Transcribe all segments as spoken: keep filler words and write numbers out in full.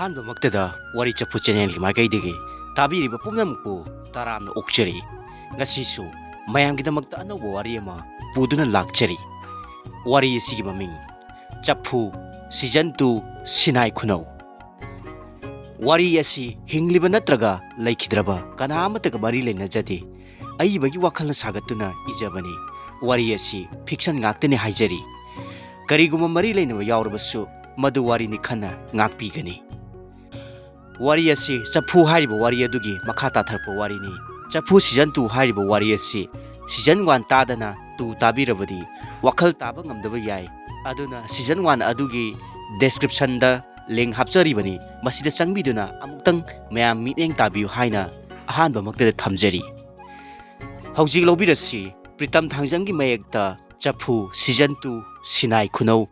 ꯑꯍꯥꯟꯕꯃꯛꯇꯗ ꯋꯥꯔꯤ ꯆꯐꯨ ꯆꯦꯅꯦꯜꯒꯤ ꯃꯥꯏꯀꯩꯗꯒꯤ ꯇꯥꯕꯤꯔꯤꯕ ꯄꯨꯝꯅꯃꯛꯄꯨ ꯇꯔꯥꯝꯅ ꯑꯣꯛꯆꯔꯤ꯫ ꯉꯁꯤꯁꯨ ꯃꯌꯥꯝꯒꯤꯗꯃꯛꯇ ꯑꯅꯧꯕ ꯋꯥꯔꯤ ꯑꯃ ꯄꯨꯗꯨꯅ ꯂꯥꯛꯆꯔꯤ꯫ ꯋꯥꯔꯤ ꯑꯁꯤꯒꯤ ꯃꯃꯤꯡ ꯆꯐꯨ, season two, ꯁꯤꯅꯥꯏ ꯈꯨꯅꯧ꯫ ꯋꯥꯔꯤ ꯑꯁꯤ ꯍꯤꯡꯂꯤꯕ ꯅꯠꯇ꯭ꯔꯒ ꯂꯩꯈꯤꯗ꯭ꯔꯕ ꯀꯅꯥ ꯑꯃꯠꯇꯒ ꯃꯔꯤ ꯂꯩꯅꯖꯗꯦ꯫ ꯑꯏꯕꯒꯤ ꯋꯥꯈꯜꯅ ꯁꯥꯒꯠꯇꯨꯅ ꯏꯖꯕꯅꯤ꯫ ꯋꯥꯔꯤ ꯑꯁꯤ fiction ꯉꯥꯛꯇꯅꯤ ꯍꯥꯏꯖꯔꯤ꯫ ꯀꯔꯤꯒꯨꯝꯕ ꯃꯔꯤ ꯂꯩꯅꯕ ꯌꯥꯎꯔꯕꯁꯨ ꯃꯗꯨ ꯋꯥꯔꯤꯅꯤ ꯈꯟꯅ ꯉꯥꯛꯄꯤꯒꯅꯤ꯫ ꯋꯥꯔꯤ ꯑꯁꯤ ꯆꯐꯨ ꯍꯥꯏꯔꯤꯕ ꯋꯥꯔꯤ ꯑꯗꯨꯒꯤ ꯃꯈꯥ ꯇꯥꯊꯔꯛꯄ ꯋꯥꯔꯤꯅꯤ꯫ ꯆꯐꯨ season two ꯍꯥꯏꯔꯤꯕ ꯋꯥꯔꯤ ꯑꯁꯤ season one ꯇꯥꯗꯅ two ꯇꯥꯕꯤꯔꯕꯗꯤ ꯋꯥꯈꯜ ꯇꯥꯕ ꯉꯝꯗꯕ ꯌꯥꯏ꯫ ꯑꯗꯨꯅ season one ꯑꯗꯨꯒꯤ descriptionꯗ link ꯍꯥꯞꯆꯔꯤꯕꯅꯤ, ꯃꯁꯤꯗ ꯆꯪꯕꯤꯗꯨꯅ ꯑꯃꯨꯛꯇꯪ ꯃꯌꯥꯝ ꯃꯤꯠꯌꯦꯡ ꯇꯥꯕꯤꯌꯨ ꯍꯥꯏꯅ ꯑꯍꯥꯟꯕꯃꯛꯇꯗ ꯊꯝꯖꯔꯤ꯫ ꯍꯧꯖꯤꯛ ꯂꯧꯕꯤꯔꯁꯤ ꯄ꯭ꯔꯤꯇꯝ ꯊꯥꯡꯖꯝꯒꯤ ꯃꯌꯦꯛꯇ ꯆꯐꯨ season two, ꯁꯤꯅꯥꯏ ꯈꯨꯅꯧ꯫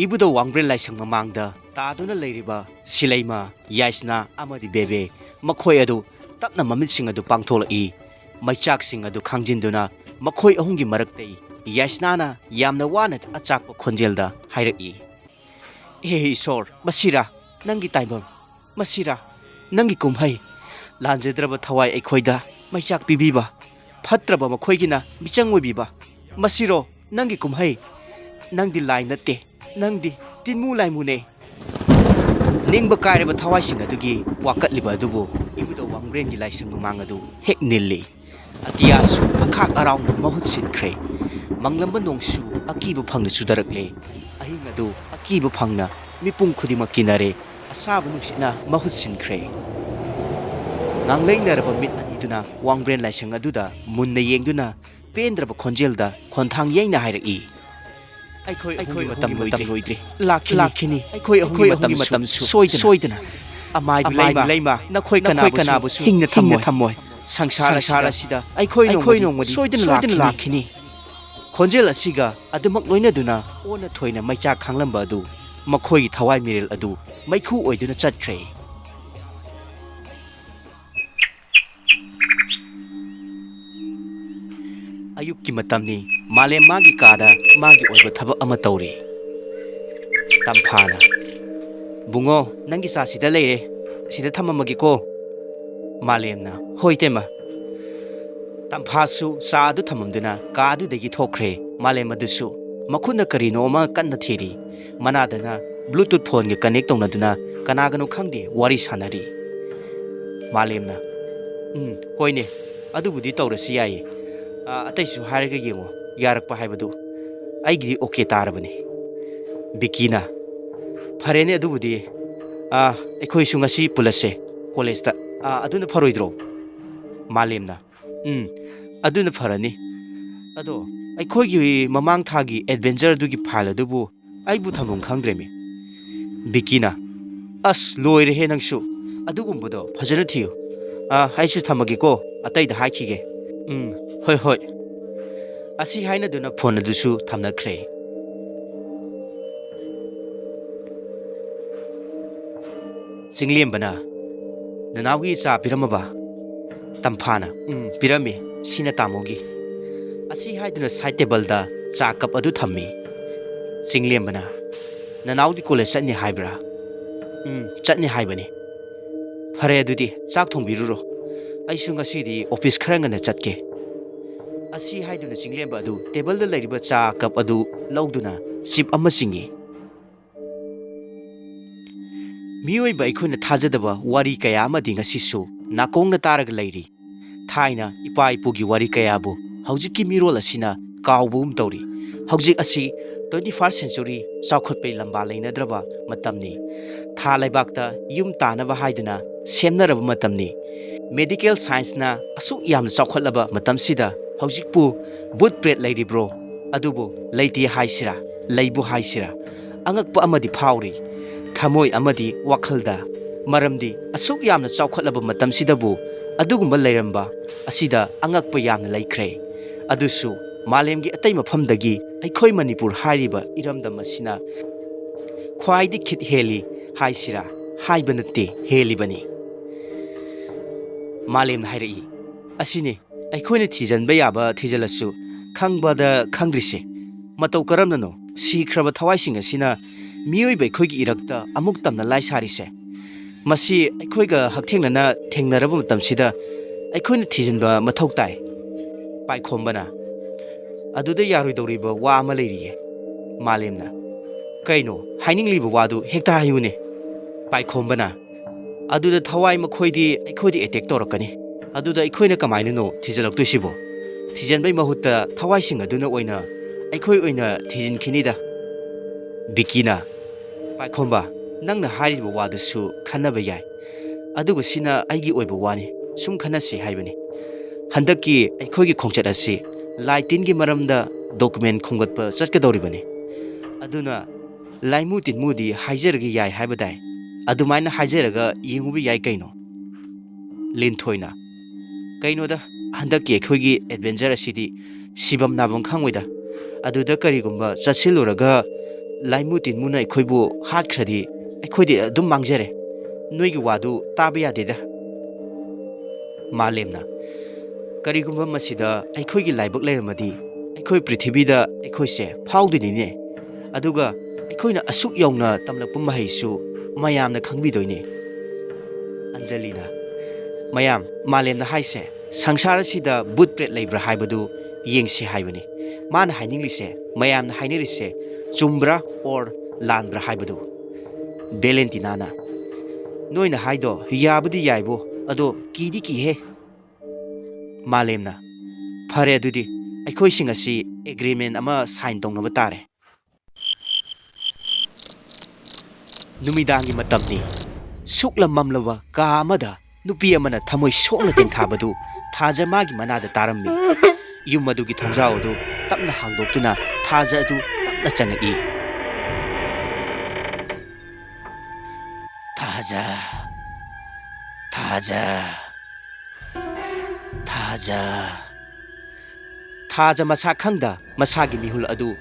ꯏꯕꯨꯙꯧ ꯋꯥꯡꯕ꯭ꯔꯦꯟ ꯂꯥꯏꯁꯪ ꯃꯃꯥꯡꯗ ꯇꯥꯗꯨꯅ ꯂꯩꯔꯤꯕ ꯁꯤꯂꯩꯃ, ꯌꯥꯏꯁꯅꯥ ꯑꯃꯗꯤ ꯕꯦꯕꯦ, ꯃꯈꯣꯏ ꯑꯗꯨ ꯇꯞꯅ ꯃꯃꯤꯠꯁꯤꯡ ꯑꯗꯨ ꯄꯥꯡꯊꯣꯛꯂꯛꯏ꯫ ꯃꯩꯆꯥꯛꯁꯤꯡ ꯑꯗꯨ ꯈꯥꯡꯖꯤꯟꯗꯨꯅ ꯃꯈꯣꯏ ꯑꯍꯨꯝꯒꯤ ꯃꯔꯛꯇꯩ ꯌꯥꯏꯁꯅꯥꯅ ꯌꯥꯝꯅ ꯋꯥꯅ ꯑꯆꯥꯛꯄ ꯈꯣꯟꯖꯦꯜꯗ ꯍꯥꯏꯔꯛꯏ, "ꯍꯦ ꯏꯁꯣꯔ, ꯃꯁꯤꯔꯥ ꯅꯪꯒꯤ ꯇꯥꯏꯕꯪ? ꯃꯁꯤꯔꯥ ꯅꯪꯒꯤ ꯀꯨꯝꯍꯩ? ꯂꯥꯟꯖꯗ꯭ꯔꯕ ꯊꯋꯥꯏ ꯑꯩꯈꯣꯏꯗ ꯃꯩꯆꯥꯛ ꯄꯤꯕꯤꯕ, ꯐꯠꯇ꯭ꯔꯕ ꯃꯈꯣꯏꯒꯤꯅ ꯃꯤꯆꯪ ꯑꯣꯏꯕꯤꯕ, ꯃꯁꯤꯔꯣ ꯅꯪꯒꯤ ꯀꯨꯝꯍꯩ? ꯅꯪꯗꯤ ꯂꯥꯏ ꯅꯠꯇꯦ, ꯅꯪꯗꯤ ꯇꯤꯟꯃꯨ ꯂꯥꯏꯃꯨꯅꯦ!" ꯅꯤꯡꯕ ꯀꯥꯏꯔꯕ ꯊꯋꯥꯏꯁꯤꯡ ꯑꯗꯨꯒꯤ ꯋꯥꯀꯠꯂꯤꯕ ꯑꯗꯨꯕꯨ ꯏꯕꯨꯙꯧ ꯋꯥꯡꯕ꯭ꯔꯦꯟꯒꯤ ꯂꯥꯏꯁꯪ ꯃꯃꯥꯡ ꯑꯗꯨ ꯍꯦꯛ ꯅꯤꯜꯂꯤ꯫ ꯑꯇꯤꯌꯥꯁꯨ ꯑꯈꯥꯛ ꯑꯔꯥꯎꯅ ꯃꯍꯨꯠ ꯁꯤꯟꯈ꯭ꯔꯦ꯫ ꯃꯪꯂꯝꯕ ꯅꯣꯡꯁꯨ ꯑꯀꯤꯕ ꯐꯪꯅ ꯆꯨꯊꯔꯛꯂꯦ꯫ ꯑꯍꯤꯡ ꯑꯗꯨ ꯑꯀꯤꯕ ꯐꯪꯅ ꯃꯤꯄꯨꯝ ꯈꯨꯗꯤꯡꯃꯛ ꯀꯤꯅꯔꯦ꯫ ꯑꯁꯥꯕ ꯅꯨꯡꯁꯤꯠꯅ ꯃꯍꯨꯠ ꯁꯤꯟꯈ꯭ꯔꯦ꯫ ꯉꯥꯡꯂꯩꯅꯔꯕ ꯃꯤꯠ ꯑꯅꯤꯗꯨꯅ ꯋꯥꯡꯕ꯭ꯔꯦꯟ ꯂꯥꯏꯁꯪ ꯑꯗꯨꯗ ꯃꯨꯟꯅ ꯌꯦꯡꯗꯨꯅ ꯄꯦꯟꯗ꯭ꯔꯕ ꯈꯣꯟꯖꯦꯜꯗ ꯈꯣꯟꯊꯥꯡ ꯌꯩꯅ ꯍꯥꯏꯔꯛꯏ, "ꯑꯩꯈꯣꯏ ꯑꯍꯨꯝꯒꯤ ꯃꯇꯝ ꯂꯣꯏꯗ꯭ꯔꯤ꯫ ꯂꯥꯛꯈꯤꯅꯤ꯫ ꯂꯥꯛꯈꯤꯅꯤ꯫ ꯑꯩꯈꯣꯏ ꯑꯍꯨꯝꯒꯤ ꯃꯇꯝꯁꯨ ꯁꯣꯏꯗꯅ꯫ ꯑꯃꯥꯏꯕꯤ ꯂꯩꯃ, ꯅꯈꯣꯏ ꯀꯅꯥꯕꯨꯁꯨ ꯍꯤꯡꯅ ꯊꯝꯃꯣꯏ꯫ ꯁꯪꯁꯥꯔ ꯑꯁꯤꯗ ꯑꯩꯈꯣꯏ ꯅꯣꯡꯃꯗꯤ ꯁꯣꯏꯗꯅ ꯂꯥꯛꯈꯤꯅꯤ꯫" ꯈꯣꯟꯖꯦꯜ ꯑꯁꯤꯒ ꯑꯗꯨꯃꯛ ꯂꯣꯏꯅꯗꯨꯅ ꯑꯣꯟꯅ ꯊꯣꯏꯅ ꯃꯩꯆꯥꯛ ꯈꯥꯡꯂꯝꯕ ꯑꯗꯨ ꯃꯈꯣꯏꯒꯤ ꯊꯋꯥꯏ ꯃꯤꯔꯦꯜ ꯑꯗꯨ ꯃꯩꯈꯨ ꯑꯣꯏꯗꯨꯅ ꯆꯠꯈ꯭ꯔꯦ꯫ ꯑꯌꯨꯛꯀꯤ ꯃꯇꯝꯅꯤ꯫ ꯃꯥꯂꯦꯝ ꯃꯥꯒꯤ ꯀꯥꯗ ꯃꯥꯒꯤ ꯑꯣꯏꯕ ꯊꯕꯛ ꯑꯃ ꯇꯧꯔꯤ꯫ ꯇꯝꯐꯥꯅ, "ꯕꯨꯡꯉꯣ, ꯅꯪꯒꯤ ꯆꯥ ꯁꯤꯗ ꯂꯩꯔꯦ, ꯁꯤꯗ ꯊꯝꯃꯝꯃꯒꯦꯀꯣ?" ꯃꯥꯂꯦꯝꯅ, "ꯍꯣꯏ ꯇꯦꯝꯃ"꯫ ꯇꯝꯐꯥꯁꯨ ꯆꯥ ꯑꯗꯨ ꯊꯝꯃꯝꯗꯨꯅ ꯀꯥ ꯑꯗꯨꯗꯒꯤ ꯊꯣꯛꯈ꯭ꯔꯦ꯫ ꯃꯥꯂꯦꯝ ꯑꯗꯨꯁꯨ ꯃꯈꯨꯠꯅ ꯀꯔꯤꯅꯣ ꯑꯃ ꯀꯟꯅ ꯊꯤꯔꯤ꯫ ꯃꯅꯥꯗꯅ Bluetooth phoneꯒ connect ꯇꯧꯅꯗꯨꯅ ꯀꯅꯥꯒꯅꯣ ꯈꯪꯗꯦ ꯋꯥꯔꯤ ꯁꯥꯟꯅꯔꯤ꯫ ꯃꯥꯂꯦꯝꯅ, "ꯎꯝ, ꯍꯣꯏꯅꯦ, ꯑꯗꯨꯕꯨꯗꯤ ꯇꯧꯔꯁꯨ ꯌꯥꯏꯌꯦ꯫ ꯑꯥ, ꯑꯇꯩꯁꯨ ꯍꯥꯏꯔꯒ ꯌꯦꯡꯉꯣ, ꯌꯥꯔꯛꯄ ꯍꯥꯏꯕꯗꯨ ꯑꯩꯒꯤꯗꯤ okay ꯇꯥꯔꯕꯅꯤ"꯫ ꯕꯤꯀꯤꯅ, "ꯐꯔꯦꯅꯦ ꯑꯗꯨꯕꯨꯗꯤ, ꯑꯥ, ꯑꯩꯈꯣꯏꯁꯨ ꯉꯁꯤ ꯄꯨꯜꯂꯁꯦ ꯀꯣꯂꯦꯖꯇ꯫ ꯑꯥ, ꯑꯗꯨꯅ ꯐꯔꯣꯏꯗ꯭ꯔꯣ?" ꯃꯥꯂꯦꯝꯅ, "ꯎꯝ, ꯑꯗꯨꯅ ꯐꯔꯅꯤ꯫ ꯑꯗꯣ ꯑꯩꯈꯣꯏꯒꯤ ꯃꯃꯥꯡ ꯊꯥꯒꯤ adventure ꯑꯗꯨꯒꯤ file ꯑꯗꯨꯕꯨ ꯑꯩꯕꯨ ꯊꯝꯐꯝ ꯈꯪꯗ꯭ꯔꯦꯃꯤ"꯫ ꯕꯤꯀꯤꯅ, "ꯑꯁ, ꯂꯣꯏꯔꯦꯍꯦ ꯅꯪꯁꯨ꯫ ꯑꯗꯨꯒꯨꯝꯕꯗꯣ ꯐꯖꯅ ꯊꯤꯌꯨ꯫ ꯑꯥ, ꯑꯩꯁꯨ ꯊꯝꯃꯒꯦꯀꯣ, ꯑꯇꯩꯗ ꯍꯥꯏꯈꯤꯒꯦ"꯫ "ꯎꯝ, ꯍꯣꯏ, ꯍꯣꯏ"꯫ ꯑꯁꯤ ꯍꯥꯏꯅꯗꯨꯅ phone ꯑꯗꯨꯁꯨ ꯊꯝꯅꯈ꯭ꯔꯦ꯫ ꯆꯤꯡꯂꯦꯝꯕꯅ, "ꯅꯅꯥꯎꯒꯤ ꯆꯥ ꯄꯤꯔꯝꯃꯕ?" ꯇꯝꯐꯥꯅ, "ꯎꯝ, ꯄꯤꯔꯝꯃꯤ꯫ ꯁꯤꯅ ꯇꯥꯃꯣꯒꯤ"꯫ ꯑꯁꯤ ꯍꯥꯏꯗꯨꯅ side tableꯗ ꯆꯥ cup ꯑꯗꯨ ꯊꯝꯃꯤ꯫ ꯆꯤꯡꯂꯦꯝꯕꯅ, "ꯅꯅꯥꯎꯗꯤ ꯀꯣꯂꯦꯖ ꯆꯠꯅꯤ ꯍꯥꯏꯕ꯭ꯔꯥ?" "ꯎꯝ, ꯆꯠꯅꯤ ꯍꯥꯏꯕꯅꯤ"꯫ "ꯐꯔꯦ ꯑꯗꯨꯗꯤ, ꯆꯥꯛ ꯊꯣꯡꯕꯤꯔꯨꯔꯣ꯫ ꯑꯩꯁꯨ ꯉꯁꯤꯗꯤ office ꯈꯔ ꯉꯟꯅ ꯆꯠꯀꯦ"꯫ ꯑꯁꯤ ꯍꯥꯏꯗꯨꯅ ꯆꯤꯡꯂꯦꯝꯕ ꯑꯗꯨ tableꯗ ꯂꯩꯔꯤꯕ ꯆꯥ cup ꯑꯗꯨ ꯂꯧꯗꯨꯅ sip ꯑꯃ ꯆꯤꯡꯏ꯫ ꯃꯤꯑꯣꯏꯕ ꯑꯩꯈꯣꯏꯅ ꯊꯥꯖꯗꯕ ꯋꯥꯔꯤ ꯀꯌꯥ ꯑꯃꯗꯤ ꯉꯁꯤꯁꯨ ꯅꯥꯀꯣꯡꯅ ꯇꯥꯔꯒ ꯂꯩꯔꯤ꯫ ꯊꯥꯏꯅ ꯏꯄꯥ ꯏꯄꯨꯒꯤ ꯋꯥꯔꯤ ꯀꯌꯥꯕꯨ ꯍꯧꯖꯤꯛꯀꯤ ꯃꯤꯔꯣꯜ ꯑꯁꯤꯅ ꯀꯥꯎꯕꯒꯨꯝ ꯇꯧꯔꯤ꯫ ꯍꯧꯖꯤꯛ ꯑꯁꯤ twenty first century ꯆꯥꯎꯈꯠꯄꯩ ꯂꯝꯕꯥ ꯂꯩꯅꯗ꯭ꯔꯕ ꯃꯇꯝꯅꯤ꯫ ꯊꯥ ꯂꯩꯕꯥꯛꯇ ꯌꯨꯝ ꯇꯥꯅꯕ ꯍꯥꯏꯗꯨꯅ ꯁꯦꯝꯅꯔꯕ ꯃꯇꯝꯅꯤ꯫ Medical scienceꯅ ꯑꯁꯨꯛ ꯌꯥꯝꯅ ꯆꯥꯎꯈꯠꯂꯕ ꯃꯇꯝꯁꯤꯗ ꯍꯧꯖꯤꯛꯄꯨ ꯚꯨꯠ ꯄ꯭ꯔꯦꯠ ꯂꯩꯔꯤꯕ꯭ꯔꯣ? ꯑꯗꯨꯕꯨ ꯂꯩꯇꯦ ꯍꯥꯏꯁꯤꯔꯥ, ꯂꯩꯕꯨ ꯍꯥꯏꯁꯤꯔꯥ? ꯑꯉꯛꯄ ꯑꯃꯗꯤ ꯐꯥꯎꯔꯤ, ꯊꯃꯣꯏ ꯑꯃꯗꯤ ꯋꯥꯈꯜꯗ꯫ ꯃꯔꯝꯗꯤ ꯑꯁꯨꯛ ꯌꯥꯝꯅ ꯆꯥꯎꯈꯠꯂꯕ ꯃꯇꯝꯁꯤꯗꯕꯨ ꯑꯗꯨꯒꯨꯝꯕ ꯂꯩꯔꯝꯕ ꯑꯁꯤꯗ ꯑꯉꯛꯄ ꯌꯥꯝꯅ ꯂꯩꯈ꯭ꯔꯦ꯫ ꯑꯗꯨꯁꯨ ꯃꯥꯂꯦꯝꯒꯤ ꯑꯇꯩ ꯃꯐꯝꯗꯒꯤ ꯑꯩꯈꯣꯏ ꯃꯅꯤꯄꯨꯔ ꯍꯥꯏꯔꯤꯕ ꯏꯔꯝꯗꯝ ꯑꯁꯤꯅ ꯈ꯭ꯋꯥꯏꯗꯒꯤ ꯈꯤꯠ ꯍꯦꯜꯂꯤ ꯍꯥꯏꯁꯤꯔꯥ, ꯍꯥꯏꯕ ꯅꯠꯇꯦ, ꯍꯦꯜꯂꯤꯕꯅꯤ꯫ ꯃꯥꯂꯦꯝꯅ ꯍꯥꯏꯔꯛꯏ, "ꯑꯁꯤꯅꯤ ꯑꯩꯈꯣꯏꯅ ꯊꯤꯖꯤꯟꯕ ꯌꯥꯕ ꯊꯤꯖꯤꯜꯂꯁꯨ ꯈꯪꯕꯗ ꯈꯪꯗ꯭ꯔꯤꯁꯦ꯫ ꯃꯇꯧ ꯀꯔꯝꯅꯅꯣ ꯁꯤꯈ꯭ꯔꯕ ꯊꯋꯥꯏꯁꯤꯡ ꯑꯁꯤꯅ ꯃꯤꯑꯣꯏꯕ ꯑꯩꯈꯣꯏꯒꯤ ꯏꯔꯛꯇ ꯑꯃꯨꯛ ꯇꯝꯅ ꯂꯥꯏ ꯁꯥꯔꯤꯁꯦ? ꯃꯁꯤ ꯑꯩꯈꯣꯏꯒ ꯍꯛꯊꯦꯡꯅꯅ ꯊꯦꯡꯅꯔꯕ ꯃꯇꯝꯁꯤꯗ ꯑꯩꯈꯣꯏꯅ ꯊꯤꯖꯤꯟꯕ ꯃꯊꯧ ꯇꯥꯏ꯫ ꯄꯥꯏꯈꯣꯝꯕꯅ, ꯑꯗꯨꯗ ꯌꯥꯔꯣꯏꯗꯧꯔꯤꯕ ꯋꯥ ꯑꯃ ꯂꯩꯔꯤꯌꯦ꯫ ꯃꯥꯂꯦꯝꯅ, ꯀꯩꯅꯣ ꯍꯥꯏꯅꯤꯡꯂꯤꯕ ꯋꯥꯗꯨ ꯍꯦꯛꯇ ꯍꯥꯏꯌꯨꯅꯦ꯫ ꯄꯥꯏꯈꯣꯝꯕꯅ, ꯑꯗꯨꯗ ꯊꯋꯥꯏ ꯃꯈꯣꯏꯗꯤ ꯑꯩꯈꯣꯏꯗ ꯑꯦꯇꯦꯛ ꯇꯧꯔꯛꯀꯅꯤ꯫ ꯑꯗꯨꯗ ꯑꯩꯈꯣꯏꯅ ꯀꯃꯥꯏꯅꯅꯣ ꯊꯤꯖꯤꯜꯂꯛꯇꯣꯏꯁꯤꯕꯣ? ꯊꯤꯖꯤꯟꯕꯩ ꯃꯍꯨꯠꯇ ꯊꯋꯥꯏꯁꯤꯡ ꯑꯗꯨꯅ ꯑꯣꯏꯅ ꯑꯩꯈꯣꯏ ꯑꯣꯏꯅ ꯊꯤꯖꯤꯟꯈꯤꯅꯤꯗ꯫ ꯕꯤꯀꯤꯅ, ꯄꯥꯏꯈꯣꯝꯕ, ꯅꯪꯅ ꯍꯥꯏꯔꯤꯕ ꯋꯥꯗꯨꯁꯨ ꯈꯟꯅꯕ ꯌꯥꯏ, ꯑꯗꯨꯒ ꯁꯤꯅ ꯑꯩꯒꯤ ꯑꯣꯏꯕ ꯋꯥꯅꯤ, ꯁꯨꯝ ꯈꯟꯅꯁꯤ ꯍꯥꯏꯕꯅꯤ꯫ ꯍꯟꯗꯛꯀꯤ ꯑꯩꯈꯣꯏꯒꯤ ꯈꯣꯡꯆꯠ ꯑꯁꯤ ꯂꯥꯏ ꯇꯤꯟꯒꯤ ꯃꯔꯝꯗ ꯗꯣꯀꯨꯃꯦꯟ ꯈꯣꯝꯒꯠꯄ ꯆꯠꯀꯗꯧꯔꯤꯕꯅꯤ꯫ ꯑꯗꯨꯅ ꯂꯥꯏꯃꯨ ꯇꯤꯟꯃꯨꯗꯤ ꯍꯥꯏꯖꯔꯒ ꯌꯥꯏ ꯍꯥꯏꯕ ꯇꯥꯏ꯫ ꯑꯗꯨꯃꯥꯏꯅ ꯍꯥꯏꯖꯔꯒ ꯌꯦꯡꯉꯨꯕ ꯌꯥꯏ ꯀꯩꯅꯣ꯫ ꯂꯤꯟꯊꯣꯏꯅ, ꯀꯩꯅꯣꯗ, ꯍꯟꯗꯛꯀꯤ ꯑꯩꯈꯣꯏꯒꯤ ꯑꯦꯗꯚꯦꯟꯆꯔ ꯑꯁꯤꯗꯤ ꯁꯤꯐꯝ ꯅꯥꯐꯝ ꯈꯪꯉꯣꯏꯗ꯫ ꯑꯗꯨꯗ ꯀꯔꯤꯒꯨꯝꯕ ꯆꯠꯁꯤꯜꯂꯨꯔꯒ ꯂꯥꯏꯃꯨ ꯇꯤꯟꯃꯨꯅ ꯑꯩꯈꯣꯏꯕꯨ ꯍꯥꯠꯈ꯭ꯔꯗꯤ ꯑꯩꯈꯣꯏꯗꯤ ꯑꯗꯨꯝ ꯃꯥꯡꯖꯔꯦ꯫ ꯅꯣꯏꯒꯤ ꯋꯥꯗꯨ ꯇꯥꯕ ꯌꯥꯗꯦꯗ꯫ ꯃꯥꯂꯦꯝꯅ, ꯀꯔꯤꯒꯨꯝꯕ ꯃꯁꯤꯗ ꯑꯩꯈꯣꯏꯒꯤ ꯂꯥꯏꯕꯛ ꯂꯩꯔꯝꯃꯗꯤ ꯑꯩꯈꯣꯏ ꯄ꯭ꯔꯤꯊꯤꯕꯤꯗ ꯑꯩꯈꯣꯏꯁꯦ ꯐꯥꯎꯗꯣꯏꯅꯤꯅꯦ꯫ ꯑꯗꯨꯒ ꯑꯩꯈꯣꯏꯅ ꯑꯁꯨꯛ ꯌꯧꯅ ꯇꯝꯂꯛꯄ ꯃꯍꯩꯁꯨ ꯃꯌꯥꯝꯅ ꯈꯪꯕꯤꯗꯣꯏꯅꯦ꯫ ꯑꯟꯖꯂꯤꯅ, ꯃꯌꯥꯝ, ꯃꯥꯂꯦꯝꯅ ꯍꯥꯏꯁꯦ ꯁꯪꯁꯥꯔ ꯑꯁꯤꯗ ꯚꯨꯠ ꯄ꯭ꯔꯦꯠ ꯂꯩꯕ꯭ꯔꯥ ꯍꯥꯏꯕꯗꯨ ꯌꯦꯡꯁꯤ ꯍꯥꯏꯕꯅꯤ꯫ ꯃꯥꯅ ꯍꯥꯏꯅꯤꯡꯂꯤꯁꯦ, ꯃꯌꯥꯝꯅ ꯍꯥꯏꯅꯔꯤꯁꯦ ꯆꯨꯝꯕ꯭ꯔꯥ or ꯂꯥꯟꯕ꯭ꯔꯥ ꯍꯥꯏꯕꯗꯨ꯫ ꯚꯦꯂꯦꯟꯇꯤꯅꯥꯅ, ꯅꯣꯏꯅ ꯍꯥꯏꯗꯣ ꯌꯥꯕꯨꯗꯤ ꯌꯥꯏꯕꯨ, ꯑꯗꯣ ꯀꯤꯗꯤ ꯀꯤꯍꯦ꯫ ꯃꯥꯂꯦꯝꯅ, ꯐꯔꯦ ꯑꯗꯨꯗꯤ ꯑꯩꯈꯣꯏꯁꯤꯡ ꯑꯁꯤ ꯑꯦꯒ꯭ꯔꯤꯃꯦꯟ ꯑꯃ ꯁꯥꯏꯟ ꯇꯧꯅꯕ ꯇꯥꯔꯦ꯫ ꯅꯨꯃꯤꯗꯥꯡꯒꯤ ꯃꯇꯝꯅꯤ꯫ ꯁꯨꯛꯂ ꯃꯝꯂꯕ ꯀꯥ ꯑꯃꯗ ꯅꯨꯄꯤ ꯑꯃꯅ ꯊꯃꯣꯏ ꯁꯣꯛꯅ ꯇꯦꯡꯊꯥꯕꯗꯨ ꯊꯥꯖ ꯃꯥꯒꯤ ꯃꯅꯥꯗ ꯇꯥꯔꯝꯃꯤ꯫ ꯌꯨꯝ ꯑꯗꯨꯒꯤ ꯊꯣꯡꯖꯥꯎ ꯑꯗꯨ ꯇꯞꯅ ꯍꯥꯡꯗꯣꯛꯇꯨꯅ ꯊꯥꯖ ꯑꯗꯨ ꯇꯞꯅ ꯆꯪꯉꯛꯏ꯫ ꯊꯥꯖ, ꯊꯥꯖ, ꯊꯥꯖ꯫ ꯊꯥꯖ ꯃꯁꯥ ꯈꯪꯗ ꯃꯁꯥꯒꯤ ꯃꯤꯍꯨꯜ ꯑꯗꯨ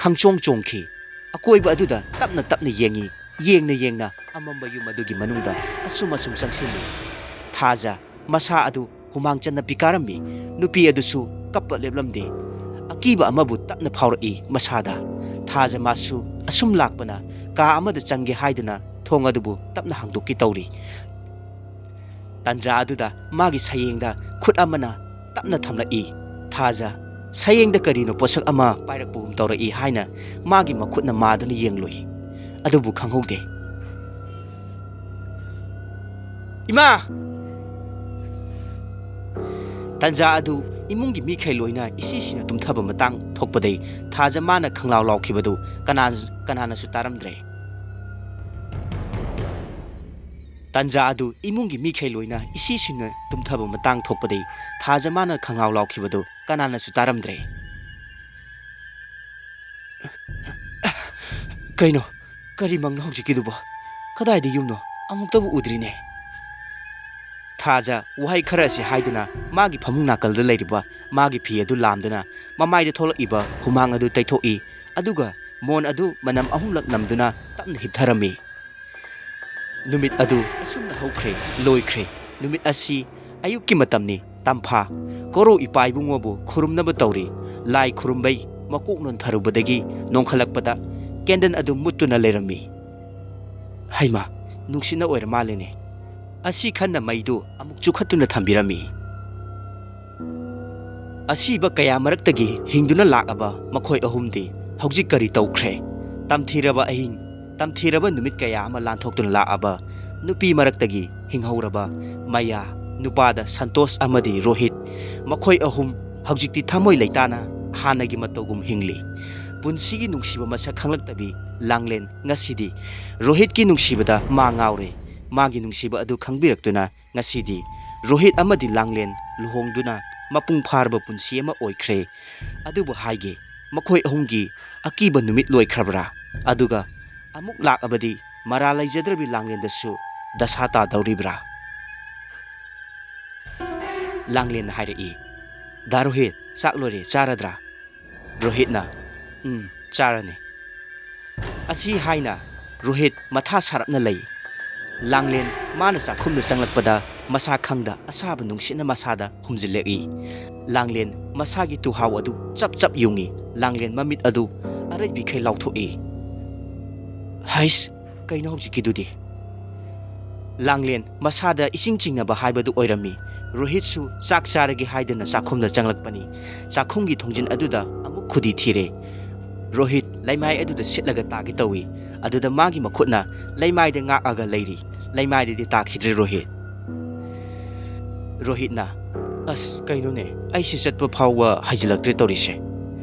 ꯈꯪꯆꯣꯡ ꯆꯣꯡꯈꯤ꯫ ꯑꯀꯣꯏꯕ ꯑꯗꯨꯗ ꯇꯞꯅ ꯇꯞꯅ ꯌꯦꯡꯉꯤ꯫ ꯌꯦꯡꯅ ꯌꯦꯡꯅ ꯑꯃꯝꯕ ꯌꯨꯝ ꯑꯗꯨꯒꯤ ꯃꯅꯨꯡꯗ ꯑꯁꯨꯝ ꯑꯁꯨꯝ ꯆꯪꯁꯤꯜꯂꯤ꯫ ꯊꯥꯖ ꯃꯁꯥ ꯑꯗꯨ ꯍꯨꯃꯥꯡ ꯆꯟꯅ ꯄꯤꯀꯥꯔꯝꯃꯤ꯫ ꯅꯨꯄꯤ ꯑꯗꯨꯁꯨ ꯀꯞꯄ ꯂꯦꯞꯂꯝꯗꯦ꯫ ꯑꯀꯤꯕ ꯑꯃꯕꯨ ꯇꯞꯅ ꯐꯥꯎꯔꯛꯏ ꯃꯁꯥꯗ꯫ ꯊꯥꯖ ꯃꯥꯁꯨ ꯑꯁꯨꯝ ꯂꯥꯛꯄꯅ ꯀꯥ ꯑꯃꯗ ꯆꯪꯒꯦ ꯍꯥꯏꯗꯨꯅ ꯊꯣꯡ ꯑꯗꯨꯕꯨ ꯇꯞꯅ ꯍꯥꯡꯗꯣꯛꯀꯦ ꯇꯧꯔꯤ꯫ ꯇꯟꯖꯥ ꯑꯗꯨꯗ ꯃꯥꯒꯤ ꯁꯌꯦꯡꯗ ꯈꯨꯠ ꯑꯃꯅ ꯇꯞꯅ ꯊꯝꯂꯛꯏ꯫ ꯊꯥꯖ ꯁꯌꯦꯡꯗ ꯀꯔꯤꯅꯣ ꯄꯣꯠꯁꯛ ꯑꯃ ꯄꯥꯏꯔꯛꯄꯒꯨꯝ ꯇꯧꯔꯛꯏ ꯍꯥꯏꯅ ꯃꯥꯒꯤ ꯃꯈꯨꯠꯅ ꯃꯥꯗꯨꯅ ꯌꯦꯡꯂꯨꯏ꯫ ꯑꯗꯨꯕꯨ ꯈꯪꯍꯧꯗꯦ꯫ "ꯏꯃꯥ!" ꯇꯟꯖꯥ ꯑꯗꯨ ꯏꯃꯨꯡꯒꯤ ꯃꯤꯈꯩ ꯂꯣꯏꯅ ꯏꯁꯤꯁꯤꯅ ꯇꯨꯝꯊꯕ ꯃꯇꯥꯡ ꯊꯣꯛꯄꯗꯩ ꯊꯥꯖ ꯃꯥꯅ ꯈꯪꯂꯥꯎ ꯂꯥꯎꯈꯤꯕꯗꯨ ꯀꯅꯥ-, ꯀꯅꯥꯅꯁꯨ ꯇꯥꯔꯝꯗ꯭ꯔꯦ꯫ ꯇꯟꯖꯥ ꯑꯗꯨ ꯏꯃꯨꯡꯒꯤ ꯃꯤꯈꯩ ꯂꯣꯏꯅ ꯏꯁꯤꯁꯤꯅ ꯇꯨꯝꯊꯕ ꯃꯇꯥꯡ ꯊꯣꯛꯄꯗꯩ ꯊꯥꯖ ꯃꯥꯅ ꯈꯪꯂꯥꯎ ꯂꯥꯎꯈꯤꯕꯗꯨ ꯀꯅꯥꯅꯁꯨ ꯇꯥꯔꯝꯗ꯭ꯔꯦ꯫ "ꯀꯩꯅꯣ? ꯀꯔꯤ ꯃꯪꯅꯣ ꯍꯧꯖꯤꯛꯀꯤꯗꯨꯕꯣ? ꯀꯗꯥꯏꯗ ꯌꯨꯝꯅꯣ? ꯑꯃꯨꯛꯇꯕꯨ ꯎꯗ꯭ꯔꯤꯅꯦ꯫" ꯊꯥꯖ ꯋꯥꯍꯩ ꯈꯔ ꯑꯁꯤ ꯍꯥꯏꯗꯨꯅ ꯃꯥꯒꯤ ꯐꯃꯨꯡ ꯅꯥꯀꯜꯗ ꯂꯩꯔꯤꯕ ꯃꯥꯒꯤ ꯐꯤ ꯑꯗꯨ ꯂꯥꯝꯗꯨꯅ ꯃꯃꯥꯏꯗ ꯊꯣꯛꯂꯛꯏꯕ ꯍꯨꯃꯥꯡ ꯑꯗꯨ ꯇꯩꯊꯣꯛꯏ, ꯑꯗꯨꯒ ꯃꯣꯟ ꯑꯗꯨ ꯃꯅꯝ ꯑꯍꯨꯝꯂꯛ ꯅꯝꯗꯨꯅ ꯇꯞꯅ ꯍꯤꯞꯊꯔꯝꯃꯤ꯫ ꯅꯨꯃꯤꯠ ꯑꯗꯨ ꯑꯁꯨꯝꯅ ꯍꯧꯈ꯭ꯔꯦ, ꯂꯣꯏꯈ꯭ꯔꯦ꯫ ꯅꯨꯃꯤꯠ ꯑꯁꯤ ꯑꯌꯨꯛꯀꯤ ꯃꯇꯝꯅꯤ꯫ ꯇꯝꯐꯥ ꯀꯣꯔꯧ ꯏꯄꯥ ꯏꯕꯨꯡꯉꯣꯕꯨ ꯈꯨꯔꯨꯝꯅꯕ ꯇꯧꯔꯤ꯫ ꯂꯥꯏ ꯈꯨꯔꯨꯝꯕꯩ ꯃꯀꯣꯛ ꯅꯣꯟꯊꯔꯨꯕꯗꯒꯤ ꯅꯣꯡꯈꯠꯂꯛꯄꯗ ꯀꯦꯟꯗꯜ ꯑꯗꯨ ꯃꯨꯠꯇꯨꯅ ꯂꯩꯔꯝꯃꯤ꯫ "ꯍꯩꯃꯥ, ꯅꯨꯡꯁꯤꯠꯅ ꯑꯣꯏꯔ ꯃꯥꯜꯂꯦꯅꯦ꯫ ꯑꯁꯤ ꯈꯟꯅ ꯃꯩꯗꯨ ꯑꯃꯨꯛ ꯆꯨꯈꯠꯇꯨꯅ ꯊꯝꯕꯤꯔꯝꯃꯤ꯫" ꯑꯁꯤꯕ ꯀꯌꯥ ꯃꯔꯛꯇꯒꯤ ꯍꯤꯡꯗꯨꯅ ꯂꯥꯛꯂꯕ ꯃꯈꯣꯏ ꯑꯍꯨꯝꯗꯤ ꯍꯧꯖꯤꯛ ꯀꯔꯤ ꯇꯧꯈ꯭ꯔꯦ? ꯇꯝꯊꯤꯔꯕ ꯑꯍꯤꯡ, ꯇꯝꯊꯤꯔꯕ ꯅꯨꯃꯤꯠ ꯀꯌꯥ ꯑꯃ ꯂꯥꯟꯊꯣꯛꯇꯨꯅ ꯂꯥꯛꯂꯕ ꯅꯨꯄꯤ ꯃꯔꯛꯇꯒꯤ ꯍꯤꯡꯍꯧꯔꯕ ꯃꯌꯥ, ꯅꯨꯄꯥꯗ ꯁꯟꯇꯣꯁ ꯑꯃꯗꯤ ꯔꯣꯍꯤꯠ, ꯃꯈꯣꯏ ꯑꯍꯨꯝ ꯍꯧꯖꯤꯛꯇꯤ ꯊꯃꯣꯏ ꯂꯩꯇꯥꯅ ꯍꯥꯟꯅꯒꯤ ꯃꯇꯧꯒꯨꯝ ꯍꯤꯡꯂꯤ꯫ ꯄꯨꯟꯁꯤꯒꯤ ꯅꯨꯡꯁꯤꯕ ꯃꯁꯛ ꯈꯪꯂꯛꯇꯕꯤ ꯂꯥꯡꯂꯦꯟ ꯉꯁꯤꯗꯤ ꯔꯣꯍꯤꯠꯀꯤ ꯅꯨꯡꯁꯤꯕꯗ ꯃꯥ ꯉꯥꯎꯔꯦ꯫ ꯃꯥꯒꯤ ꯅꯨꯡꯁꯤꯕ ꯑꯗꯨ ꯈꯪꯕꯤꯔꯛꯇꯨꯅ ꯉꯁꯤꯗꯤ ꯔꯣꯍꯤꯠ ꯑꯃꯗꯤ ꯂꯥꯡꯂꯦꯟ ꯂꯨꯍꯣꯡꯗꯨꯅ ꯃꯄꯨꯡ ꯐꯥꯔꯕ ꯄꯨꯟꯁꯤ ꯑꯃ ꯑꯣꯏꯈ꯭ꯔꯦ꯫ ꯑꯗꯨꯕꯨ ꯍꯥꯏꯒꯦ, ꯃꯈꯣꯏ ꯑꯍꯨꯝꯒꯤ ꯑꯀꯤꯕ ꯅꯨꯃꯤꯠ ꯂꯣꯏꯈ꯭ꯔꯕ꯭ꯔꯥ? ꯑꯗꯨꯒ ꯑꯃꯨꯛ ꯂꯥꯛꯂꯕꯗꯤ ꯃꯔꯥ ꯂꯩꯖꯗ꯭ꯔꯕꯤ ꯂꯥꯡꯂꯦꯟꯗꯁꯨ ꯗꯁꯥ ꯇꯥꯗꯧꯔꯤꯕ꯭ꯔꯥ? ꯂꯥꯡꯂꯦꯟꯅ ꯍꯥꯏꯔꯛꯏ, "ꯗꯥ ꯔꯣꯍꯤꯠ, ꯆꯥꯛ ꯂꯣꯏꯔꯦ, ꯆꯥꯔꯗ꯭ꯔꯥ?" ꯔꯣꯍꯤꯠꯅ, "ꯎꯝ, ꯆꯥꯔꯅꯤ꯫" ꯑꯁꯤ ꯍꯥꯏꯅ ꯔꯣꯍꯤꯠ ꯃꯊꯥ ꯁꯥꯔꯞꯅ ꯂꯩ꯫ ꯂꯥꯡꯂꯦꯟ ꯃꯥꯅ ꯆꯥꯛꯈꯨꯝꯗ ꯆꯪꯂꯛꯄꯗ ꯃꯁꯥ ꯈꯪꯗ ꯑꯁꯥꯕ ꯅꯨꯡꯁꯤꯠꯅ ꯃꯁꯥꯗ ꯍꯨꯝꯖꯤꯜꯂꯛꯏ꯫ ꯂꯥꯡꯂꯦꯟ ꯃꯁꯥꯒꯤ ꯇꯨꯍꯥꯎ ꯑꯗꯨ ꯆꯞ ꯆꯞ ꯌꯨꯡꯏ꯫ ꯂꯥꯡꯂꯦꯟ ꯃꯃꯤꯠ ꯑꯗꯨ ꯑꯔꯩꯕꯤꯈꯩ ꯂꯥꯎꯊꯣꯛꯏ꯫ ꯍꯩꯁ, ꯀꯩꯅꯣ ꯍꯧꯖꯤꯛꯀꯤꯗꯨꯗꯤ? ꯂꯥꯡꯂꯦꯟ ꯃꯁꯥꯗ ꯏꯁꯤꯡ ꯆꯤꯡꯅꯕ ꯍꯥꯏꯕꯗꯨ ꯑꯣꯏꯔꯝꯃꯤ꯫ ꯔꯣꯍꯤꯠꯁꯨ ꯆꯥꯛ ꯆꯥꯔꯒꯦ ꯍꯥꯏꯗꯨꯅ ꯆꯥꯛꯈꯨꯝꯗ ꯆꯪꯂꯛꯄꯅꯤ꯫ ꯆꯥꯛꯈꯨꯝꯒꯤ ꯊꯣꯡꯖꯤꯟ ꯑꯗꯨꯗ ꯑꯃꯨꯛ ꯈꯨꯗꯤ ꯊꯤꯔꯦ꯫ ꯔꯣꯍꯤꯠ ꯂꯩꯃꯥꯏ ꯑꯗꯨꯗ ꯁꯤꯠꯂꯒ ꯇꯥꯒꯦ ꯇꯧꯏ꯫ ꯑꯗꯨꯗ ꯃꯥꯒꯤ ꯃꯈꯨꯠꯅ ꯂꯩꯃꯥꯏꯗ ꯉꯥꯛꯑꯒ ꯂꯩꯔꯤ꯫ ꯂꯩꯃꯥꯏꯗꯗꯤ ꯇꯥꯈꯤꯗ꯭ꯔꯦ ꯔꯣꯍꯤꯠ꯫ ꯔꯣꯍꯤꯠꯅ, "ꯑꯁ, ꯀꯩꯅꯣꯅꯦ, ꯑꯩꯁꯦ ꯆꯠꯄ ꯐꯥꯎꯕ ꯍꯩꯖꯤꯜꯂꯛꯇ꯭ꯔꯦ ꯇꯧꯔꯤꯁꯦ"꯫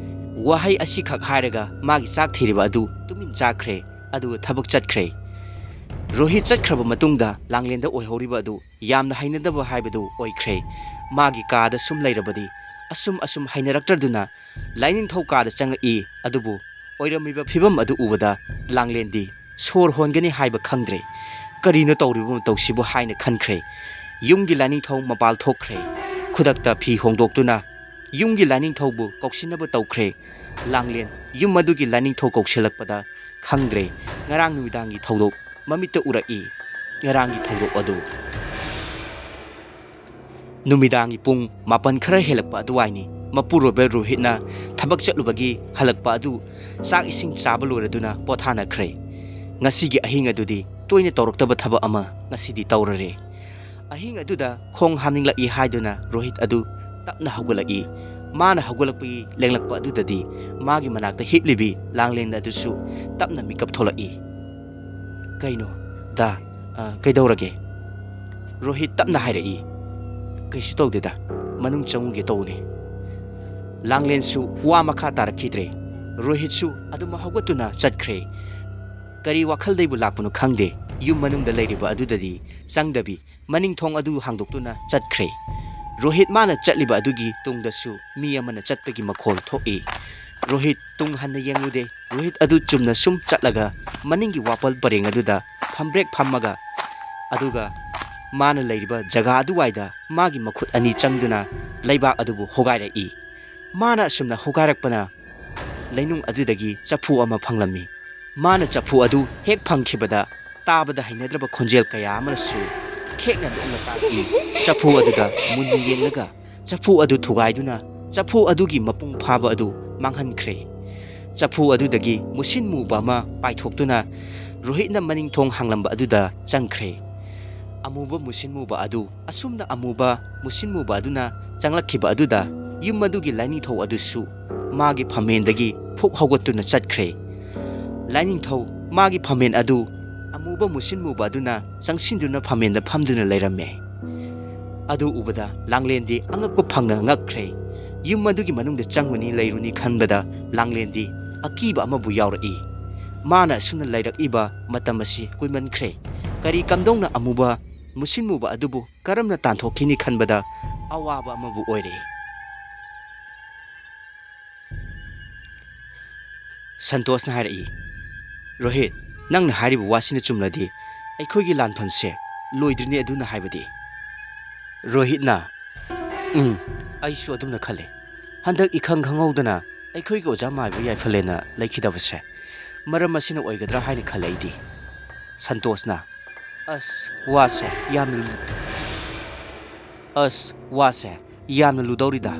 ꯋꯥꯍꯩ ꯑꯁꯤꯈꯛ ꯍꯥꯏꯔꯒ ꯃꯥꯒꯤ ꯆꯥꯛ ꯊꯤꯔꯤꯕ ꯑꯗꯨ ꯇꯨꯃꯤꯟ ꯆꯥꯈ꯭ꯔꯦ, ꯑꯗꯨꯒ ꯊꯕꯛ ꯆꯠꯈ꯭ꯔꯦ꯫ ꯔꯣꯍꯤꯠ ꯆꯠꯈ꯭ꯔꯕ ꯃꯇꯨꯡꯗ ꯂꯥꯡꯂꯦꯟꯗ ꯑꯣꯏꯍꯧꯔꯤꯕ ꯑꯗꯨ ꯌꯥꯝꯅ ꯍꯩꯅꯗꯕ ꯍꯥꯏꯕꯗꯨ ꯑꯣꯏꯈ꯭ꯔꯦ꯫ ꯃꯥꯒꯤ ꯀꯥꯗ ꯁꯨꯝ ꯂꯩꯔꯕꯗꯤ ꯑꯁꯨꯝ ꯑꯁꯨꯝ ꯍꯩꯅꯔꯛꯇ꯭ꯔꯗꯨꯅ ꯂꯥꯏꯅꯤꯡꯊꯧ ꯀꯥꯗ ꯆꯪꯉꯛꯏ꯫ ꯑꯗꯨꯕꯨ ꯑꯣꯏꯔꯝꯃꯤꯕ ꯐꯤꯕꯝ ꯑꯗꯨ ꯎꯕꯗ ꯂꯥꯡꯂꯦꯟꯗꯤ ꯁꯣꯔ ꯍꯣꯟꯒꯅꯤ ꯍꯥꯏꯕ ꯈꯪꯗ꯭ꯔꯦ꯫ "ꯀꯔꯤꯅꯣ ꯇꯧꯔꯤꯕ ꯃꯇꯧꯁꯤꯕꯨ?" ꯍꯥꯏꯅ ꯈꯟꯈ꯭ꯔꯦ꯫ ꯌꯨꯝꯒꯤ ꯂꯥꯏꯅꯤꯡꯊꯧ ꯃꯄꯥꯜ ꯊꯣꯛꯈ꯭ꯔꯦ꯫ ꯈꯨꯗꯛꯇ ꯐꯤ ꯍꯣꯡꯗꯣꯛꯇꯨꯅ ꯌꯨꯝꯒꯤ ꯂꯥꯏꯅꯤꯡꯊꯧꯕꯨ ꯀꯧꯁꯤꯟꯅꯕ ꯇꯧꯈ꯭ꯔꯦ꯫ ꯂꯥꯡꯂꯦꯟ ꯌꯨꯝ ꯑꯗꯨꯒꯤ ꯂꯥꯏꯅꯤꯡꯊꯧ ꯀꯧꯁꯤꯜꯂꯛꯄꯗ ꯈꯪꯗ꯭ꯔꯦ ꯉꯔꯥꯡ ꯅꯨꯃꯤꯗꯥꯡꯒꯤ ꯊꯧꯗꯣꯛ ꯃꯃꯤꯠꯇ ꯎꯔꯛꯏ꯫ ꯉꯔꯥꯡꯒꯤ ꯊꯧꯗꯣꯛ ꯑꯗꯨ ꯅꯨꯃꯤꯗꯥꯡꯒꯤ ꯄꯨꯡ ꯃꯥꯄꯟ ꯈꯔ ꯍꯦꯜꯂꯛꯄ ꯑꯗꯨꯋꯥꯏꯅꯤ꯫ ꯃꯄꯨꯔꯣꯏꯕ ꯔꯣꯍꯤꯠꯅ ꯊꯕꯛ ꯆꯠꯂꯨꯕꯒꯤ ꯍꯜꯂꯛꯄ ꯑꯗꯨ ꯆꯥꯛ ꯏꯁꯤꯡ ꯆꯥꯕ ꯂꯣꯏꯔꯗꯨꯅ ꯄꯣꯊꯥꯅꯈ꯭ꯔꯦ꯫ ꯉꯁꯤꯒꯤ ꯑꯍꯤꯡ ꯑꯗꯨꯗꯤ ꯇꯣꯏꯅ ꯇꯧꯔꯛꯇꯕ ꯊꯕꯛ ꯑꯃ ꯉꯁꯤꯗꯤ ꯇꯧꯔꯔꯦ꯫ ꯑꯍꯤꯡ ꯑꯗꯨꯗ ꯈꯣꯡ ꯍꯥꯝꯅꯤꯡꯂꯛꯏ ꯍꯥꯏꯗꯨꯅ ꯔꯣꯍꯤꯠ ꯑꯗꯨ ꯇꯞꯅ ꯍꯧꯒꯠꯂꯛꯏ꯫ ꯃꯥꯅ ꯍꯧꯒꯠꯂꯛꯄꯒꯤ ꯂꯦꯡꯂꯛꯄ ꯑꯗꯨꯗꯗꯤ ꯃꯥꯒꯤ ꯃꯅꯥꯛꯇ ꯍꯤꯞꯂꯤꯕꯤ ꯂꯥꯡꯂꯦꯟ ꯑꯗꯨꯁꯨ ꯇꯞꯅ ꯃꯤꯀꯞ ꯊꯣꯛꯂꯛꯏ꯫ "ꯀꯩꯅꯣ, ꯗꯥ, ꯑ, ꯀꯩꯗꯧꯔꯒꯦ?" ꯔꯣꯍꯤꯠ ꯇꯞꯅ ꯍꯥꯏꯔꯛꯏ꯫ "ꯀꯩꯁꯨ ꯇꯧꯗꯦꯗ, ꯃꯅꯨꯡ ꯆꯪꯉꯨꯒꯦ ꯇꯧꯕꯅꯦ꯫" ꯂꯥꯡꯂꯦꯟꯁꯨ ꯋꯥ ꯃꯈꯥ ꯇꯥꯔꯛꯈꯤꯗ꯭ꯔꯦ꯫ ꯔꯣꯍꯤꯠꯁꯨ ꯑꯗꯨꯝ ꯍꯧꯒꯠꯇꯨꯅ ꯆꯠꯈ꯭ꯔꯦ꯫ ꯀꯔꯤ ꯋꯥꯈꯜꯗꯩꯕꯨ ꯂꯥꯛꯄꯅꯣ ꯈꯪꯗꯦ, ꯌꯨꯝ ꯃꯅꯨꯡꯗ ꯂꯩꯔꯤꯕ ꯑꯗꯨꯗꯗꯤ ꯆꯪꯗꯕꯤ, ꯃꯅꯤꯡ ꯊꯣꯡ ꯑꯗꯨ ꯍꯥꯡꯗꯣꯛꯇꯨꯅ ꯆꯠꯈ꯭ꯔꯦ꯫ ꯔꯣꯍꯤꯠ ꯃꯥꯅ ꯆꯠꯂꯤꯕ ꯑꯗꯨꯒꯤ ꯇꯨꯡꯗꯁꯨ ꯃꯤ ꯑꯃꯅ ꯆꯠꯄꯒꯤ ꯃꯈꯣꯜ ꯊꯣꯛꯏ꯫ ꯔꯣꯍꯤꯠ ꯇꯨꯡ ꯍꯟꯅ ꯌꯦꯡꯂꯨꯗꯦ꯫ ꯔꯣꯍꯤꯠ ꯑꯗꯨ ꯆꯨꯝꯅ ꯁꯨꯝ ꯆꯠꯂꯒ ꯃꯅꯤꯡꯒꯤ ꯋꯥꯄꯜ ꯄꯔꯦꯡ ꯑꯗꯨꯗ ꯐꯝꯕ꯭ꯔꯦꯛ ꯐꯝꯃꯒ, ꯑꯗꯨꯒ ꯃꯥꯅ ꯂꯩꯔꯤꯕ ꯖꯒꯥ ꯑꯗꯨꯋꯥꯏꯗ ꯃꯥꯒꯤ ꯃꯈꯨꯠ ꯑꯅꯤ ꯆꯪꯗꯨꯅ ꯂꯩꯕꯥꯛ ꯑꯗꯨꯕꯨ ꯍꯣꯒꯥꯏꯔꯛꯏ꯫ ꯃꯥꯅ ꯑꯁꯨꯝꯅ ꯍꯣꯒꯥꯏꯔꯛꯄꯅ ꯂꯩꯅꯨꯡ ꯑꯗꯨꯗꯒꯤ ꯆꯐꯨ ꯑꯃ ꯐꯪꯂꯝꯃꯤ꯫ ꯃꯥꯅ ꯆꯐꯨ ꯑꯗꯨ ꯍꯦꯛ ꯐꯪꯈꯤꯕꯗ ꯇꯥꯕꯗ ꯍꯩꯅꯗ꯭ꯔꯕ ꯈꯣꯟꯖꯦꯜ ꯀꯌꯥ ꯑꯃꯅꯁꯨ ꯈꯦꯛꯅ ꯅꯣꯛꯅ ꯇꯥꯔꯛꯏ꯫ ꯆꯐꯨ ꯑꯗꯨꯗ ꯃꯨꯟꯅ ꯌꯦꯡꯂꯒ ꯆꯐꯨ ꯑꯗꯨ ꯊꯨꯒꯥꯏꯗꯨꯅ ꯆꯐꯨ ꯑꯗꯨꯒꯤ ꯃꯄꯨꯡ ꯐꯥꯕ ꯑꯗꯨ ꯃꯥꯡꯍꯟꯈ꯭ꯔꯦ꯫ ꯆꯐꯨ ꯑꯗꯨꯗꯒꯤ ꯃꯨꯁꯤꯟ ꯃꯨꯕ ꯑꯃ ꯄꯥꯏꯊꯣꯛꯇꯨꯅ ꯔꯣꯍꯤꯠꯅ ꯃꯅꯤꯡ ꯊꯣꯡ ꯍꯥꯡꯂꯝꯕ ꯑꯗꯨꯗ ꯆꯪꯈ꯭ꯔꯦ꯫ ꯑꯃꯨꯕ ꯃꯨꯁꯤꯟ ꯃꯨꯕ ꯑꯗꯨ ꯑꯁꯨꯝꯅ ꯑꯃꯨꯕ ꯃꯨꯁꯤꯟ ꯃꯨꯕ ꯑꯗꯨꯅ ꯆꯪꯂꯛꯈꯤꯕ ꯑꯗꯨꯗ ꯌꯨꯝ ꯑꯗꯨꯒꯤ ꯂꯥꯏꯅꯤꯡꯊꯧ ꯑꯗꯨꯁꯨ ꯃꯥꯒꯤ ꯐꯝꯃꯦꯟꯗꯒꯤ ꯐꯨꯛ ꯍꯧꯒꯠꯇꯨꯅ ꯆꯠꯈ꯭ꯔꯦ꯫ ꯂꯥꯏꯅꯤꯡꯊꯧ ꯃꯥꯒꯤ ꯐꯝꯃꯦꯟ ꯑꯗꯨ ꯑꯃꯨꯕ ꯃꯨꯁꯤꯟ ꯃꯨꯕ ꯑꯗꯨꯅ ꯆꯪꯁꯤꯟꯗꯨꯅ ꯐꯝꯃꯦꯟꯗ ꯐꯝꯗꯨꯅ ꯂꯩꯔꯝꯃꯦ꯫ ꯑꯗꯨ ꯎꯕꯗ ꯂꯥꯡꯂꯦꯟꯗꯤ ꯑꯉꯛꯄ ꯐꯪꯅ ꯉꯛꯈ꯭ꯔꯦ꯫ ꯌꯨꯝ ꯑꯗꯨꯒꯤ ꯃꯅꯨꯡꯗ ꯆꯪꯉꯨꯅꯤ ꯂꯩꯔꯨꯅꯤ ꯈꯟꯕꯗ ꯂꯥꯡꯂꯦꯟꯗꯤ ꯑꯀꯤꯕ ꯑꯃꯕꯨ ꯌꯥꯎꯔꯛꯏ꯫ ꯃꯥꯅ ꯑꯁꯨꯝꯅ ꯂꯩꯔꯛꯏꯕ ꯃꯇꯝ ꯑꯁꯤ ꯀꯨꯏꯃꯟꯈ꯭ꯔꯦ꯫ ꯀꯔꯤ ꯀꯝꯗꯧꯅ ꯑꯃꯨꯕ ꯃꯨꯁꯤꯟ ꯃꯨꯕ ꯑꯗꯨꯕꯨ ꯀꯔꯝꯅ ꯇꯥꯟꯊꯣꯛꯈꯤꯅꯤ ꯈꯟꯕꯗ ꯑꯋꯥꯕ ꯑꯃꯕꯨ ꯑꯣꯏꯔꯦ꯫ ꯁꯟꯇꯣꯁꯅ ꯍꯥꯏꯔꯛꯏ, "ꯔꯣꯍꯤꯠ, ꯅꯪꯅ ꯍꯥꯏꯔꯤꯕ ꯋꯥꯁꯤꯅ ꯆꯨꯝꯂꯗꯤ ꯑꯩꯈꯣꯏꯒꯤ ꯂꯥꯟꯐꯝꯁꯦ ꯂꯣꯏꯗ꯭ꯔꯤꯅꯦ꯫ ꯑꯗꯨꯅ ꯍꯥꯏꯕꯗꯤ?" ꯔꯣꯍꯤꯠꯅ, "ꯎꯝ, ꯑꯩꯁꯨ ꯑꯗꯨꯝꯅ ꯈꯜꯂꯦ꯫ ꯍꯟꯗꯛ ꯏꯈꯪ ꯈꯪꯍꯧꯗꯅ ꯑꯩꯈꯣꯏꯒꯤ ꯑꯣꯖꯥ ꯃꯥꯏꯕ ꯌꯥꯏꯐꯂꯦꯟꯅ ꯂꯩꯈꯤꯗꯕꯁꯦ ꯃꯔꯝ ꯑꯁꯤꯅ ꯑꯣꯏꯒꯗ꯭ꯔꯥ ꯍꯥꯏꯅ ꯈꯜꯂꯦ ꯑꯩꯗꯤ꯫" ꯁꯟꯇꯣꯁꯅ, "ꯑꯁ, ꯋꯥꯁꯦ ꯌꯥꯝꯅ ꯂꯨ-, ꯑꯁ, ꯋꯥꯁꯦ ꯌꯥꯝꯅ ꯂꯨꯗꯧꯔꯤꯗ꯫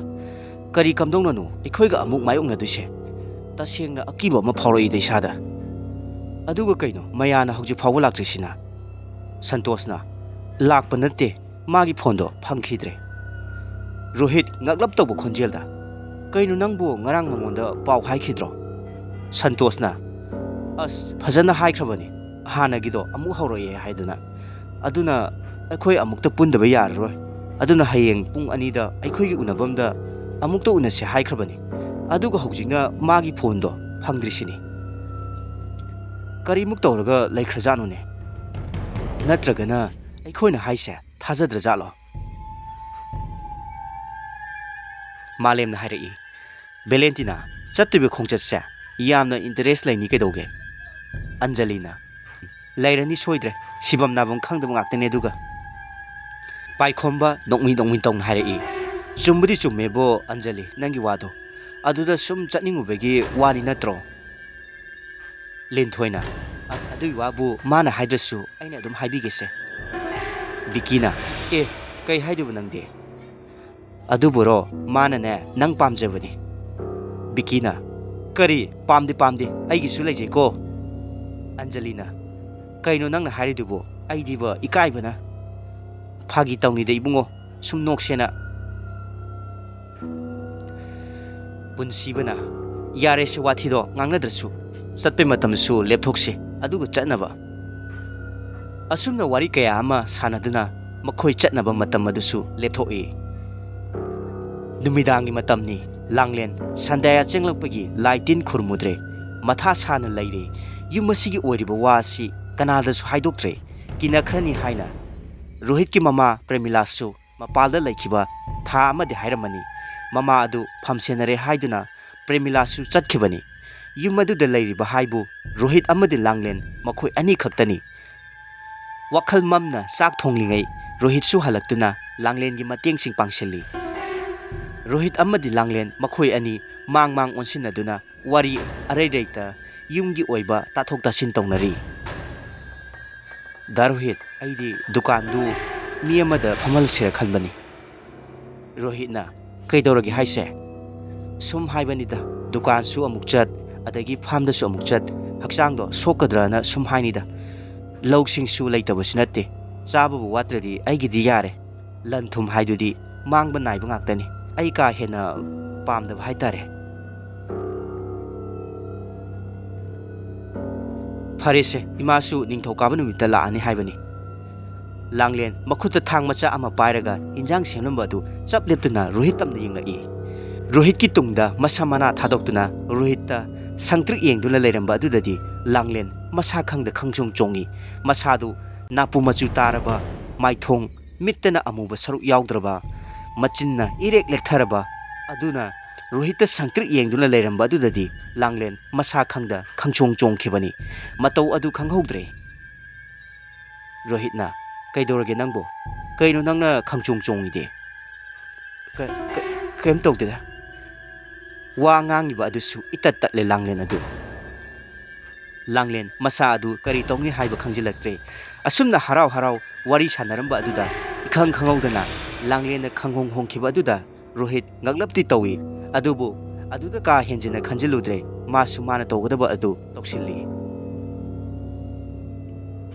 ꯀꯔꯤ ꯀꯝꯗꯧꯅꯅꯣ ꯑꯩꯈꯣꯏꯒ ꯑꯃꯨꯛ ꯃꯥꯌꯣꯛꯅꯗꯣꯏꯁꯦ? ꯇꯁꯦꯡꯅ ꯑꯀꯤꯕ ꯑꯃ ꯐꯥꯎꯔꯛꯏꯗ ꯏꯁꯥꯗ꯫ ꯑꯗꯨꯒ ꯀꯩꯅꯣ, ꯃꯌꯥꯅ ꯍꯧꯖꯤꯛ ꯐꯥꯎꯕ ꯂꯥꯛꯇ꯭ꯔꯤꯁꯤꯅ?" ꯁꯟꯇꯣꯁꯅ, "ꯂꯥꯛꯄ ꯅꯠꯇꯦ, ꯃꯥꯒꯤ ꯐꯣꯟꯗꯣ ꯐꯪꯈꯤꯗ꯭ꯔꯦ꯫" ꯔꯣꯍꯤꯠ ꯉꯛꯂꯞ ꯇꯧꯕ ꯈꯣꯟꯖꯦꯜꯗ, "ꯀꯩꯅꯣ, ꯅꯪꯕꯨ ꯉꯔꯥꯡ ꯃꯉꯣꯟꯗ ꯄꯥꯎ ꯍꯥꯏꯈꯤꯗ꯭ꯔꯣ?" ꯁꯟꯇꯣꯁꯅ, "ꯑꯁ, ꯐꯖꯅ ꯍꯥꯏꯈ꯭ꯔꯕꯅꯤ, ꯍꯥꯟꯅꯒꯤꯗꯣ ꯑꯃꯨꯛ ꯍꯧꯔꯛꯑꯦ ꯍꯥꯏꯗꯅ꯫ ꯑꯗꯨꯅ ꯑꯩꯈꯣꯏ ꯑꯃꯨꯛꯇ ꯄꯨꯟꯗꯕ ꯌꯥꯔꯔꯣꯏ꯫ ꯑꯗꯨꯅ ꯍꯌꯦꯡ ꯄꯨꯡ ꯑꯅꯤꯗ ꯑꯩꯈꯣꯏꯒꯤ ꯎꯅꯐꯝꯗ ꯑꯃꯨꯛꯇ ꯎꯅꯁꯦ ꯍꯥꯏꯈ꯭ꯔꯕꯅꯤ꯫ ꯑꯗꯨꯒ ꯍꯧꯖꯤꯛꯅ ꯃꯥꯒꯤ ꯐꯣꯟꯗꯣ ꯐꯪꯗ꯭ꯔꯤꯁꯤꯅꯤ꯫ ꯀꯔꯤꯃꯨꯛ ꯇꯧꯔꯒ ꯂꯩꯈ꯭ꯔꯖꯥꯠꯅꯣꯅꯦ? ꯅꯠꯇ꯭ꯔꯒꯅ ꯑꯩꯈꯣꯏꯅ ꯍꯥꯏꯁꯦ ꯊꯥꯖꯗ꯭ꯔꯖꯥꯠꯂꯣ?" ꯃꯥꯂꯦꯝꯅ ꯍꯥꯏꯔꯛꯏ, "ꯚꯦꯂꯦꯟꯇꯤꯅꯥ, ꯆꯠꯇꯣꯏꯕ ꯈꯣꯡꯆꯠꯁꯦ ꯌꯥꯝꯅ ꯏꯟꯇꯔꯦꯁ ꯂꯩꯅꯤ ꯀꯩꯗꯧꯒꯦ?" ꯑꯟꯖꯂꯤꯅ, "ꯂꯩꯔꯅꯤ ꯁꯣꯏꯗ꯭ꯔꯦ, ꯁꯤꯐꯝ ꯅꯥꯐꯝ ꯈꯪꯗꯕ ꯉꯥꯛꯇꯅꯦ ꯑꯗꯨꯒ꯫" ꯄꯥꯏꯈꯣꯝꯕ ꯅꯣꯛꯃꯤ ꯅꯣꯛꯃꯤ ꯇꯧꯅ ꯍꯥꯏꯔꯛꯏ, "ꯆꯨꯝꯕꯨꯗꯤ ꯆꯨꯝꯃꯦꯕꯣ ꯑꯟꯖꯂꯤ, ꯅꯪꯒꯤ ꯋꯥꯗꯣ꯫ ꯑꯗꯨꯗ ꯁꯨꯝ ꯆꯠꯅꯤꯡꯉꯨꯕꯒꯤ ꯋꯥꯅꯤ ꯅꯠꯇ꯭ꯔꯣ?" ꯂꯤꯟꯊꯣꯏꯅ, "ꯑ-, ꯑꯗꯨꯒꯤ ꯋꯥꯕꯨ ꯃꯥꯅ ꯍꯥꯏꯗ꯭ꯔꯁꯨ ꯑꯩꯅ ꯑꯗꯨꯝ ꯍꯥꯏꯕꯤꯒꯦꯁꯦ꯫" ꯕꯤꯀꯤꯅ, "ꯑꯦ, ꯀꯩ ꯍꯥꯏꯗꯣꯏꯕ ꯅꯪꯗꯤ?" "ꯑꯗꯨꯕꯨꯔꯣ, ꯃꯥꯅꯅꯦ ꯅꯪ ꯄꯥꯝꯖꯕꯅꯤ꯫" ꯕꯤꯀꯤꯅ, "ꯀꯔꯤ? ꯄꯥꯝꯗꯦ, ꯄꯥꯝꯗꯦ, ꯑꯩꯒꯤꯁꯨ ꯂꯩꯖꯩꯀꯣ꯫" ꯑꯟꯖꯂꯤꯅ, "ꯀꯩꯅꯣ ꯅꯪꯅ ꯍꯥꯏꯔꯤꯗꯨꯕꯣ? ꯑꯩꯗꯤꯕ ꯏꯀꯥꯏꯕꯅ꯫" "ꯐꯥꯒꯤ ꯇꯧꯅꯤꯗ ꯏꯕꯨꯡꯉꯣ, ꯁꯨꯝ ꯅꯣꯛꯁꯦꯅ꯫" ꯄꯨꯟꯁꯤꯕꯅ, "ꯌꯥꯔꯦꯁꯦ, ꯋꯥꯊꯤꯗꯣ ꯉꯥꯡꯅꯗ꯭ꯔꯁꯨ, ꯆꯠꯄꯩ ꯃꯇꯝꯁꯨ ꯂꯦꯞꯊꯣꯛꯁꯦ, ꯑꯗꯨꯒ ꯆꯠꯅꯕ꯫" ꯑꯁꯨꯝꯅ ꯋꯥꯔꯤ ꯀꯌꯥ ꯑꯃ ꯁꯥꯟꯅꯗꯨꯅ ꯃꯈꯣꯏ ꯆꯠꯅꯕ ꯃꯇꯝ ꯑꯗꯨꯁꯨ ꯂꯦꯞꯊꯣꯛꯏ꯫ ꯅꯨꯃꯤꯗꯥꯡꯒꯤ ꯃꯇꯝꯅꯤ꯫ ꯂꯥꯡꯂꯦꯟ ꯁꯟꯗ꯭ꯌꯥ ꯆꯪꯂꯛꯄꯒꯤ ꯂꯥꯏ ꯇꯤꯟ ꯈꯨꯔꯨꯝꯃꯨꯗ꯭ꯔꯦ꯫ ꯃꯊꯥ ꯁꯥꯅ ꯂꯩꯔꯦ꯫ ꯌꯨꯝ ꯑꯁꯤꯒꯤ ꯑꯣꯏꯔꯤꯕ ꯋꯥ ꯑꯁꯤ ꯀꯅꯥꯗꯁꯨ ꯍꯥꯏꯗꯣꯛꯇ꯭ꯔꯦ꯫ ꯀꯤꯅꯈ꯭ꯔꯅꯤ ꯍꯥꯏꯅ꯫ ꯔꯣꯍꯤꯠꯀꯤ ꯃꯃꯥ ꯄ꯭ꯔꯦꯃꯤꯂꯥꯁꯨ ꯃꯄꯥꯜꯗ ꯂꯩꯈꯤꯕ ꯊꯥ ꯑꯃꯗꯤ ꯍꯥꯏꯔꯝꯃꯅꯤ꯫ ꯃꯃꯥ ꯑꯗꯨ ꯐꯝꯁꯦꯟꯅꯔꯦ ꯍꯥꯏꯗꯨꯅ ꯄ꯭ꯔꯦꯃꯤꯂꯥꯁꯨ ꯆꯠꯈꯤꯕꯅꯤ꯫ ꯌꯨꯝ ꯑꯗꯨꯗ ꯂꯩꯔꯤꯕ ꯍꯥꯏꯕꯨ ꯔꯣꯍꯤꯠ ꯑꯃꯗꯤ ꯂꯥꯡꯂꯦꯟ ꯃꯈꯣꯏ ꯑꯅꯤ ꯈꯛꯇꯅꯤ꯫ ꯋꯥꯈꯜ ꯃꯝꯅ ꯆꯥꯛ ꯊꯣꯡꯂꯤꯉꯩ ꯔꯣꯍꯤꯠꯁꯨ ꯍꯜꯂꯛꯇꯨꯅ ꯂꯥꯡꯂꯦꯟꯒꯤ ꯃꯇꯦꯡꯁꯤꯡ ꯄꯥꯡꯁꯤꯜꯂꯤ꯫ ꯔꯣꯍꯤꯠ ꯑꯃꯗꯤ ꯂꯥꯡꯂꯦꯟ ꯃꯈꯣꯏ ꯑꯅꯤ ꯃꯥꯡ ꯃꯥꯡ ꯑꯣꯟꯁꯤꯟꯅꯗꯨꯅ ꯋꯥꯔꯤ ꯑꯔꯩ ꯂꯩꯇ ꯌꯨꯝꯒꯤ ꯑꯣꯏꯕ ꯇꯥꯊꯣꯛ ꯇꯥꯁꯤꯟ ꯇꯧꯅꯔꯤ꯫ "ꯗꯥ ꯔꯣꯍꯤꯠ, ꯑꯩꯗꯤ ꯗꯨꯀꯥꯟꯗꯨ ꯃꯤ ꯑꯃꯗ ꯐꯝꯍꯜꯁꯤꯔ ꯈꯟꯕꯅꯤ꯫" ꯔꯣꯍꯤꯠꯅ, "ꯀꯩꯗꯧꯔꯒꯦ ꯍꯥꯏꯁꯦ?" "ꯁꯨꯝ ꯍꯥꯏꯕꯅꯤꯗ, ꯗꯨꯀꯥꯟꯁꯨ ꯑꯃꯨꯛ ꯆꯠ, ꯑꯗꯒꯤ ꯐꯥꯝꯗꯁꯨ ꯑꯃꯨꯛ ꯆꯠ, ꯍꯛꯆꯥꯡꯗꯣ ꯁꯣꯛꯀꯗ꯭ꯔꯅ ꯁꯨꯝ ꯍꯥꯏꯅꯤꯗ꯫ ꯂꯧꯁꯤꯡꯁꯨ ꯂꯩꯇꯕꯁꯨ ꯅꯠꯇꯦ, ꯆꯥꯕꯕꯨ ꯋꯥꯠꯇ꯭ꯔꯗꯤ ꯑꯩꯒꯤꯗꯤ ꯌꯥꯔꯦ꯫ ꯂꯟ ꯊꯨꯝ ꯍꯥꯏꯗꯨꯗꯤ ꯃꯥꯡꯕ ꯅꯥꯏꯕ ꯉꯥꯛꯇꯅꯤ꯫ ꯑꯩ ꯀꯥ ꯍꯦꯟꯅ ꯄꯥꯝꯗꯕ ꯍꯥꯏꯇꯥꯔꯦ꯫" "ꯐꯔꯦꯁꯦ, ꯏꯃꯥꯁꯨ ꯅꯤꯡꯊꯧꯀꯥꯕ ꯅꯨꯃꯤꯠꯇ ꯂꯥꯛꯑꯅꯤ ꯍꯥꯏꯕꯅꯤ꯫" ꯂꯥꯡꯂꯦꯟ ꯃꯈꯨꯠꯇ ꯊꯥꯡ ꯃꯆꯥ ꯑꯃ ꯄꯥꯏꯔꯒ ꯏꯟꯖꯥꯡ ꯁꯦꯝꯂꯝꯕ ꯑꯗꯨ ꯆꯞ ꯂꯦꯞꯇꯨꯅ ꯔꯣꯍꯤꯠ ꯇꯝꯅ ꯌꯦꯡꯂꯛꯏ꯫ ꯔꯣꯍꯤꯠꯀꯤ ꯇꯨꯡꯗ ꯃꯁꯥ ꯃꯅꯥ ꯊꯥꯗꯣꯛꯇꯨꯅ ꯔꯣꯍꯤꯠꯇ ꯁꯪꯇ꯭ꯔꯤꯛ ꯌꯦꯡꯗꯨꯅ ꯂꯩꯔꯝꯕ ꯑꯗꯨꯗꯗꯤ ꯂꯥꯡꯂꯦꯟ ꯃꯁꯥ ꯈꯪꯗ ꯈꯪꯆꯣꯡ ꯆꯣꯡꯏ꯫ ꯃꯁꯥꯗꯨ ꯅꯥꯄꯨ ꯃꯆꯨ ꯇꯥꯔꯕ, ꯃꯥꯏꯊꯣꯡ ꯃꯤꯠꯇꯅ ꯑꯃꯨꯕ ꯁꯔꯨꯛ ꯌꯥꯎꯗ꯭ꯔꯕ, ꯃꯆꯤꯟꯅ ꯏꯔꯦꯛ ꯂꯦꯛꯊꯔꯕ ꯑꯗꯨꯅ ꯔꯣꯍꯤꯠꯇ ꯁꯪꯇ꯭ꯔꯤꯛ ꯌꯦꯡꯗꯨꯅ ꯂꯩꯔꯝꯕ ꯑꯗꯨꯗꯗꯤ ꯂꯥꯡꯂꯦꯟ ꯃꯁꯥ ꯈꯪꯗ ꯈꯪꯆꯣꯡ ꯆꯣꯡꯈꯤꯕꯅꯤ꯫ ꯃꯇꯧ ꯑꯗꯨ ꯈꯪꯍꯧꯗ꯭ꯔꯦ꯫ ꯔꯣꯍꯤꯠꯅ, "ꯀꯩꯗꯧꯔꯒꯦ ꯅꯪꯕꯨ? ꯀꯩꯅꯣ ꯅꯪꯅ ꯈꯪꯆꯣꯡ ꯆꯣꯡꯉꯤꯗꯤ?" "ꯀ-, ꯀ-, ꯀꯔꯤꯝ ꯇꯧꯗꯦꯗ꯫" ꯋꯥ ꯉꯥꯡꯉꯤꯕ ꯑꯗꯨꯁꯨ ꯏꯇꯠ ꯇꯠꯂꯦ ꯂꯥꯡꯂꯦꯟ ꯑꯗꯨ꯫ ꯂꯥꯡꯂꯦꯟ ꯃꯁꯥ ꯑꯗꯨ ꯀꯔꯤ ꯇꯧꯅꯤ ꯍꯥꯏꯕ ꯈꯪꯖꯤꯜꯂꯛꯇ꯭ꯔꯦ꯫ ꯑꯁꯨꯝꯅ ꯍꯔꯥꯎ ꯍꯔꯥꯎ ꯋꯥꯔꯤ ꯁꯥꯟꯅꯔꯝꯕ ꯑꯗꯨꯗ ꯏꯈꯪ ꯈꯪꯍꯧꯗꯅ ꯂꯥꯡꯂꯦꯟꯅ ꯈꯪꯍꯣꯡ ꯍꯣꯡꯈꯤꯕ ꯑꯗꯨꯗ ꯔꯣꯍꯤꯠ ꯉꯛꯂꯞꯇꯤ ꯇꯧꯏ꯫ ꯑꯗꯨꯕꯨ ꯑꯗꯨꯗ ꯀꯥ ꯍꯦꯟꯖꯤꯟꯅ ꯈꯟꯖꯤꯜꯂꯨꯗ꯭ꯔꯦ꯫ ꯃꯥꯁꯨ ꯃꯥꯅ ꯇꯧꯒꯗꯕ ꯑꯗꯨ ꯇꯧꯁꯤꯜꯂꯤ꯫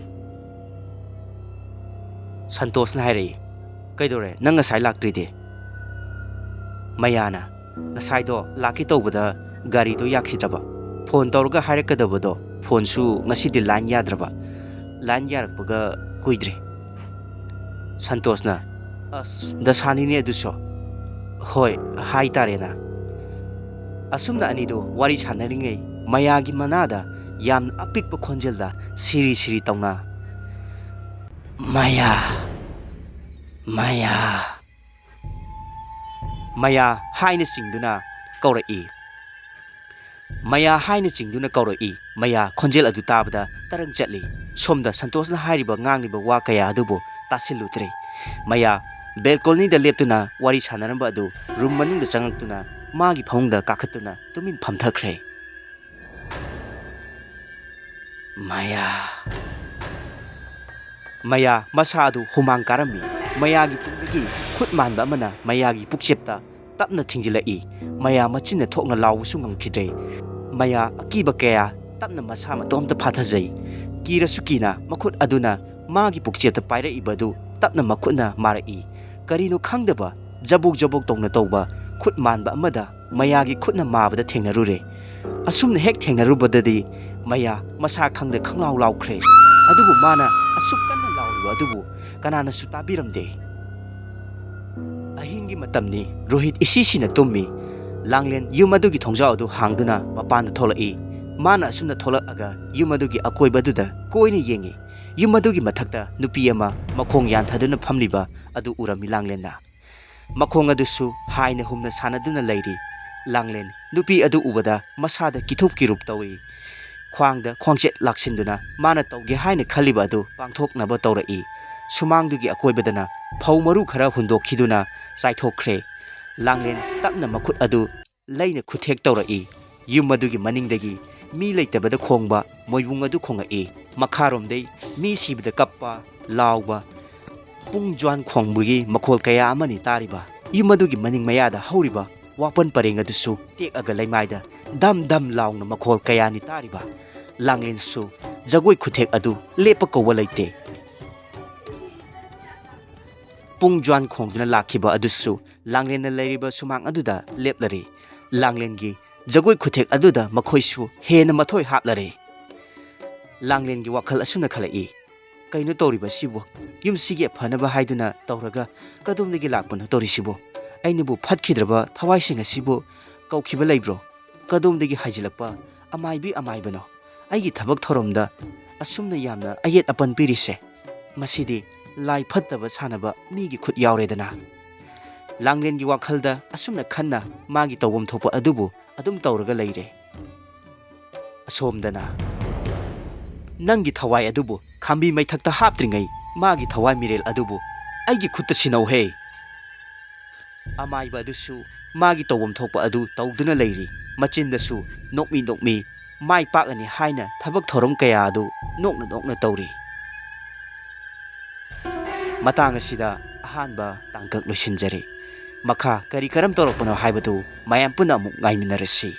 ꯁꯟꯇꯣꯁꯅ ꯍꯥꯏꯔꯛꯏ, "ꯀꯩꯗꯧꯔꯦ? ꯅꯪ ꯉꯁꯥꯏ ꯂꯥꯛꯇ꯭ꯔꯤꯗꯤ?" ꯃꯌꯥꯅ, "ꯉꯁꯥꯏꯗꯣ ꯂꯥꯛꯀꯦ ꯇꯧꯕꯗ ꯒꯥꯔꯤꯗꯣ ꯌꯥꯈꯤꯗ꯭ꯔꯕ꯫ ꯐꯣꯟ ꯇꯧꯔꯒ ꯍꯥꯏꯔꯛꯀꯗꯕꯗꯣ ꯐꯣꯟꯁꯨ ꯉꯁꯤꯗꯤ ꯂꯥꯏꯟ ꯌꯥꯗ꯭ꯔꯕ꯫ ꯂꯥꯏꯟ ꯌꯥꯔꯛꯄꯒ ꯀꯨꯏꯗ꯭ꯔꯤ꯫" ꯁꯟꯇꯣꯁꯅ, "ꯑꯁ, ꯗꯁꯥꯅꯤꯅꯦ ꯑꯗꯨꯁꯨ꯫" "ꯍꯣꯏ, ꯍꯥꯏꯇꯥꯔꯦꯅ꯫" ꯑꯁꯨꯝꯅ ꯑꯅꯤꯗꯨ ꯋꯥꯔꯤ ꯁꯥꯟꯅꯔꯤꯉꯩ, ꯃꯌꯥꯒꯤ ꯃꯅꯥꯗ ꯌꯥꯝꯅ ꯑꯄꯤꯛꯄ ꯈꯣꯟꯖꯦꯜꯗ ꯁꯤꯔꯤ ꯁꯤꯔꯤ ꯇꯧꯅ, "ꯃꯌꯥ, ꯃꯌꯥ, ꯃꯌꯥ" ꯍꯥꯏꯅ ꯆꯤꯡꯗꯨꯅ ꯀꯧꯔꯛꯏ꯫ "ꯃꯌꯥ" ꯍꯥꯏꯅ ꯆꯤꯡꯗꯨꯅ ꯀꯧꯔꯛꯏ꯫ ꯃꯌꯥ ꯈꯣꯟꯖꯦꯜ ꯑꯗꯨ ꯇꯥꯕꯗ ꯇꯔꯪ ꯆꯠꯂꯤ꯫ ꯁꯣꯝꯗ ꯁꯟꯇꯣꯁꯅ ꯍꯥꯏꯔꯤꯕ ꯉꯥꯡꯂꯤꯕ ꯋꯥ ꯀꯌꯥ ꯑꯗꯨꯕꯨ ꯇꯥꯁꯤꯜꯂꯨꯗ꯭ꯔꯦ꯫ ꯃꯌꯥ ꯕꯦꯜꯀꯣꯅꯤꯗ ꯂꯦꯞꯇꯨꯅ ꯋꯥꯔꯤ ꯁꯥꯟꯅꯔꯝꯕ ꯑꯗꯨ ꯔꯨꯝ ꯃꯅꯨꯡꯗ ꯆꯪꯉꯛꯇꯨꯅ ꯃꯥꯒꯤ ꯐꯃꯨꯡꯗ ꯀꯥꯈꯠꯇꯨꯅ ꯇꯨꯃꯤꯟ ꯐꯝꯊꯈ꯭ꯔꯦ꯫ ꯃꯌꯥ꯫ ꯃꯌꯥ ꯃꯁꯥ ꯑꯗꯨ ꯍꯨꯃꯥꯡ ꯀꯥꯔꯝꯃꯤ꯫ ꯃꯌꯥꯒꯤ ꯇꯨꯡꯗꯒꯤ ꯈꯨꯠ ꯃꯥꯟꯕ ꯑꯃꯅ ꯃꯌꯥꯒꯤ ꯄꯨꯛꯆꯦꯞꯇ ꯇꯞꯅ ꯊꯤꯡꯖꯤꯜꯂꯛꯏ꯫ ꯃꯌꯥ ꯃꯆꯤꯟꯅ ꯊꯣꯛꯅ ꯂꯥꯎꯕꯁꯨ ꯉꯝꯈꯤꯗ꯭ꯔꯦ꯫ ꯃꯌꯥ ꯑꯀꯤꯕ ꯀꯌꯥ ꯇꯞꯅ ꯃꯁꯥ ꯃꯇꯣꯝꯇ ꯐꯥꯊꯖꯩ꯫ ꯀꯤꯔꯁꯨ ꯀꯤꯅ ꯃꯈꯨꯠ ꯑꯗꯨꯅ ꯃꯥꯒꯤ ꯄꯨꯛꯆꯦꯞꯇ ꯄꯥꯏꯔꯛꯏꯕ ꯑꯗꯨ ꯇꯞꯅ ꯃꯈꯨꯠꯅ ꯃꯥꯔꯛꯏ꯫ ꯀꯔꯤꯅꯣ ꯈꯪꯗꯕ ꯖꯕꯣꯛ ꯖꯕꯣꯛ ꯇꯧꯅ ꯇꯧꯕ ꯈꯨꯠ ꯃꯥꯟꯕ ꯑꯃꯗ ꯃꯌꯥꯒꯤ ꯈꯨꯠꯅ ꯃꯥꯕꯗ ꯊꯦꯡꯅꯔꯨꯔꯦ꯫ ꯑꯁꯨꯝꯅ ꯍꯦꯛ ꯊꯦꯡꯅꯔꯨꯕꯗꯗꯤ ꯃꯌꯥ ꯃꯁꯥ ꯈꯪꯗ ꯈꯪꯂꯥꯎ ꯂꯥꯎꯈ꯭ꯔꯦ꯫ ꯑꯗꯨꯕꯨ ꯃꯥꯅ ꯑꯁꯨꯛ ꯀꯟꯅ ꯂꯥꯎꯔꯤꯕ ꯑꯗꯨꯕꯨ ꯀꯅꯥꯅꯁꯨ ꯇꯥꯕꯤꯔꯝꯗꯦ꯫ ꯑꯍꯤꯡꯒꯤ ꯃꯇꯝꯅꯤ꯫ ꯔꯣꯍꯤꯠ ꯏꯁꯤꯁꯤꯅ ꯇꯨꯝꯃꯤ꯫ ꯂꯥꯡꯂꯦꯟ ꯌꯨꯝ ꯑꯗꯨꯒꯤ ꯊꯣꯡꯖꯥꯎ ꯑꯗꯨ ꯍꯥꯡꯗꯨꯅ ꯃꯄꯥꯟꯗ ꯊꯣꯛꯂꯛꯏ꯫ ꯃꯥꯅ ꯑꯁꯨꯝꯅ ꯊꯣꯛꯂꯛꯑꯒ ꯌꯨꯝ ꯑꯗꯨꯒꯤ ꯑꯀꯣꯏꯕꯗꯨꯗ ꯀꯣꯏꯅ ꯌꯦꯡꯉꯤ꯫ ꯌꯨꯝ ꯑꯗꯨꯒꯤ ꯃꯊꯛꯇ ꯅꯨꯄꯤ ꯑꯃ ꯃꯈꯣꯡ ꯌꯥꯟꯊꯗꯨꯅ ꯐꯝꯂꯤꯕ ꯑꯗꯨ ꯎꯔꯝꯃꯤ ꯂꯥꯡꯂꯦꯟꯅ꯫ ꯃꯈꯣꯡ ꯑꯗꯨꯁꯨ ꯍꯥꯏꯅ ꯍꯨꯝꯅ ꯁꯥꯟꯅꯗꯨꯅ ꯂꯩꯔꯤ꯫ ꯂꯥꯡꯂꯦꯟ ꯅꯨꯄꯤ ꯑꯗꯨ ꯎꯕꯗ ꯃꯁꯥꯗ ꯀꯤꯊꯨꯞ ꯀꯤꯔꯨꯞ ꯇꯧꯏ꯫ ꯈ꯭ꯋꯥꯡꯗ ꯈ꯭ꯋꯥꯡꯆꯦꯠ ꯂꯥꯛꯁꯤꯟꯗꯨꯅ ꯃꯥꯅ ꯇꯧꯒꯦ ꯍꯥꯏꯅ ꯈꯜꯂꯤꯕ ꯑꯗꯨ ꯄꯥꯡꯊꯣꯛꯅꯕ ꯇꯧꯔꯛꯏ꯫ ꯁꯨꯃꯥꯡꯗꯨꯒꯤ ꯑꯀꯣꯏꯕꯗꯅ ꯐꯧ ꯃꯔꯨ ꯈꯔ ꯍꯨꯟꯗꯣꯛꯈꯤꯗꯨꯅ ꯆꯥꯏꯊꯣꯛꯈ꯭ꯔꯦ꯫ ꯂꯥꯡꯂꯦꯟ ꯇꯞꯅ ꯃꯈꯨꯠ ꯑꯗꯨ ꯂꯩꯅ ꯈꯨꯠꯊꯦꯛ ꯇꯧꯔꯛꯏ꯫ ꯌꯨꯝ ꯑꯗꯨꯒꯤ ꯃꯅꯤꯡꯗꯒꯤ ꯃꯤ ꯂꯩꯇꯕꯗ ꯈꯣꯡꯕ ꯃꯣꯏꯕꯨꯡ ꯑꯗꯨ ꯈꯣꯡꯉꯛꯏ꯫ ꯃꯈꯥꯔꯣꯝꯗꯩ ꯃꯤ ꯁꯤꯕꯗ ꯀꯞꯄ, ꯂꯥꯎꯕ, ꯄꯨꯡ ꯖ꯭ꯋꯥꯟ ꯈꯣꯡꯕꯒꯤ ꯃꯈꯣꯜ ꯀꯌꯥ ꯑꯃꯅꯤ ꯇꯥꯔꯤꯕ꯫ ꯌꯨꯝ ꯑꯗꯨꯒꯤ ꯃꯅꯤꯡ ꯃꯌꯥꯗ ꯍꯧꯔꯤꯕ ꯋꯥꯄꯟ ꯄꯔꯦꯡ ꯑꯗꯨꯁꯨ ꯇꯦꯛꯑꯒ ꯂꯩꯃꯥꯏꯗ ꯗꯝ ꯗꯝ ꯂꯥꯎꯅ ꯃꯈꯣꯜ ꯀꯌꯥꯅꯤ ꯇꯥꯔꯤꯕ꯫ ꯂꯥꯡꯂꯦꯟꯁꯨ ꯖꯒꯣꯏ ꯈꯨꯊꯦꯛ ꯑꯗꯨ ꯂꯦꯞꯄ ꯀꯧꯕ ꯂꯩꯇꯦ꯫ ꯄꯨꯡ ꯖ꯭ꯋꯥꯟ ꯈꯣꯡꯗꯨꯅ ꯂꯥꯛꯈꯤꯕ ꯑꯗꯨꯁꯨ ꯂꯥꯡꯂꯦꯟꯅ ꯂꯩꯔꯤꯕ ꯁꯨꯃꯥꯡ ꯑꯗꯨꯗ ꯂꯦꯞꯂꯔꯦ꯫ ꯂꯥꯡꯂꯦꯟꯒꯤ ꯖꯒꯣꯏ ꯈꯨꯊꯦꯛ ꯑꯗꯨꯗ ꯃꯈꯣꯏꯁꯨ ꯍꯦꯟꯅ ꯃꯊꯣꯏ ꯍꯥꯞꯂꯔꯦ꯫ ꯂꯥꯡꯂꯦꯟꯒꯤ ꯋꯥꯈꯜ ꯑꯁꯨꯝꯅ ꯈꯜꯂꯛꯏ, "ꯀꯩꯅꯣ ꯇꯧꯔꯤꯕꯁꯤꯕꯨ? ꯌꯨꯝꯁꯤꯒꯤ ꯐꯅꯕ ꯍꯥꯏꯗꯨꯅ ꯇꯧꯔꯒ ꯀꯗꯣꯝꯗꯒꯤ ꯂꯥꯛꯄꯅꯣ ꯇꯧꯔꯤꯁꯤꯕꯨ? ꯑꯩꯅꯕꯨ ꯐꯠꯈꯤꯗ꯭ꯔꯕ ꯊꯋꯥꯏꯁꯤꯡ ꯑꯁꯤꯕꯨ ꯀꯧꯈꯤꯕ ꯂꯩꯕ꯭ꯔꯣ? ꯀꯗꯣꯝꯗꯒꯤ ꯍꯥꯏꯖꯤꯜꯂꯛꯄ ꯑꯃꯥꯏꯕꯤ ꯑꯃꯥꯏꯕꯅꯣ ꯑꯩꯒꯤ ꯊꯕꯛ ꯊꯧꯔꯝꯗ ꯑꯁꯨꯝꯅ ꯌꯥꯝꯅ ꯑꯌꯦꯠ ꯑꯄꯟ ꯄꯤꯔꯤꯁꯦ? ꯃꯁꯤꯗꯤ ꯂꯥꯏ ꯐꯠꯇꯕ ꯁꯥꯟꯅꯕ ꯃꯤꯒꯤ ꯈꯨꯠ ꯌꯥꯎꯔꯦꯗꯅ"꯫ ꯂꯥꯡꯂꯦꯟꯒꯤ ꯋꯥꯈꯜꯗ ꯑꯁꯨꯝꯅ ꯈꯟꯅ ꯃꯥꯒꯤ ꯇꯧꯐꯝ ꯊꯣꯛꯄ ꯑꯗꯨꯕꯨ ꯑꯗꯨꯝ ꯇꯧꯔꯒ ꯂꯩꯔꯦ꯫ ꯑꯁꯣꯝꯗꯅ, "ꯅꯪꯒꯤ ꯊꯋꯥꯏ ꯑꯗꯨꯕꯨ ꯈꯥꯝꯕꯤ ꯃꯩꯊꯛꯇ ꯍꯥꯞꯇ꯭ꯔꯤꯉꯩ ꯃꯥꯒꯤ ꯊꯋꯥꯏ ꯃꯤꯔꯦꯜ ꯑꯗꯨꯕꯨ ꯑꯩꯒꯤ ꯈꯨꯠꯇ ꯁꯤꯟꯅꯧꯍꯦ"꯫ ꯑꯃꯥꯏꯕ ꯑꯗꯨꯁꯨ ꯃꯥꯒꯤ ꯇꯧꯐꯝ ꯊꯣꯛꯄ ꯑꯗꯨ ꯇꯧꯗꯨꯅ ꯂꯩꯔꯤ꯫ ꯃꯆꯤꯟꯗꯁꯨ ꯅꯣꯛꯃꯤ ꯅꯣꯛꯃꯤ ꯃꯥꯏ ꯄꯥꯛꯂꯅꯤ ꯍꯥꯏꯅ ꯊꯕꯛ ꯊꯧꯔꯝ ꯀꯌꯥ ꯑꯗꯨ ꯅꯣꯛꯅ ꯅꯣꯛꯅ ꯇꯧꯔꯤ꯫ ꯃꯇꯥꯡ ꯑꯁꯤꯗ ꯑꯍꯥꯟꯕ ꯇꯥꯡꯀꯛ ꯂꯣꯏꯁꯤꯟꯖꯔꯤ꯫ ꯃꯈꯥ ꯀꯔꯤ ꯀꯔꯝ ꯇꯧꯔꯛꯄꯅꯣ ꯍꯥꯏꯕꯗꯨ ꯃꯌꯥꯝ ꯄꯨꯟꯅ ꯑꯃꯨꯛ ꯉꯥꯏꯃꯤꯟꯅꯔꯁꯤ꯫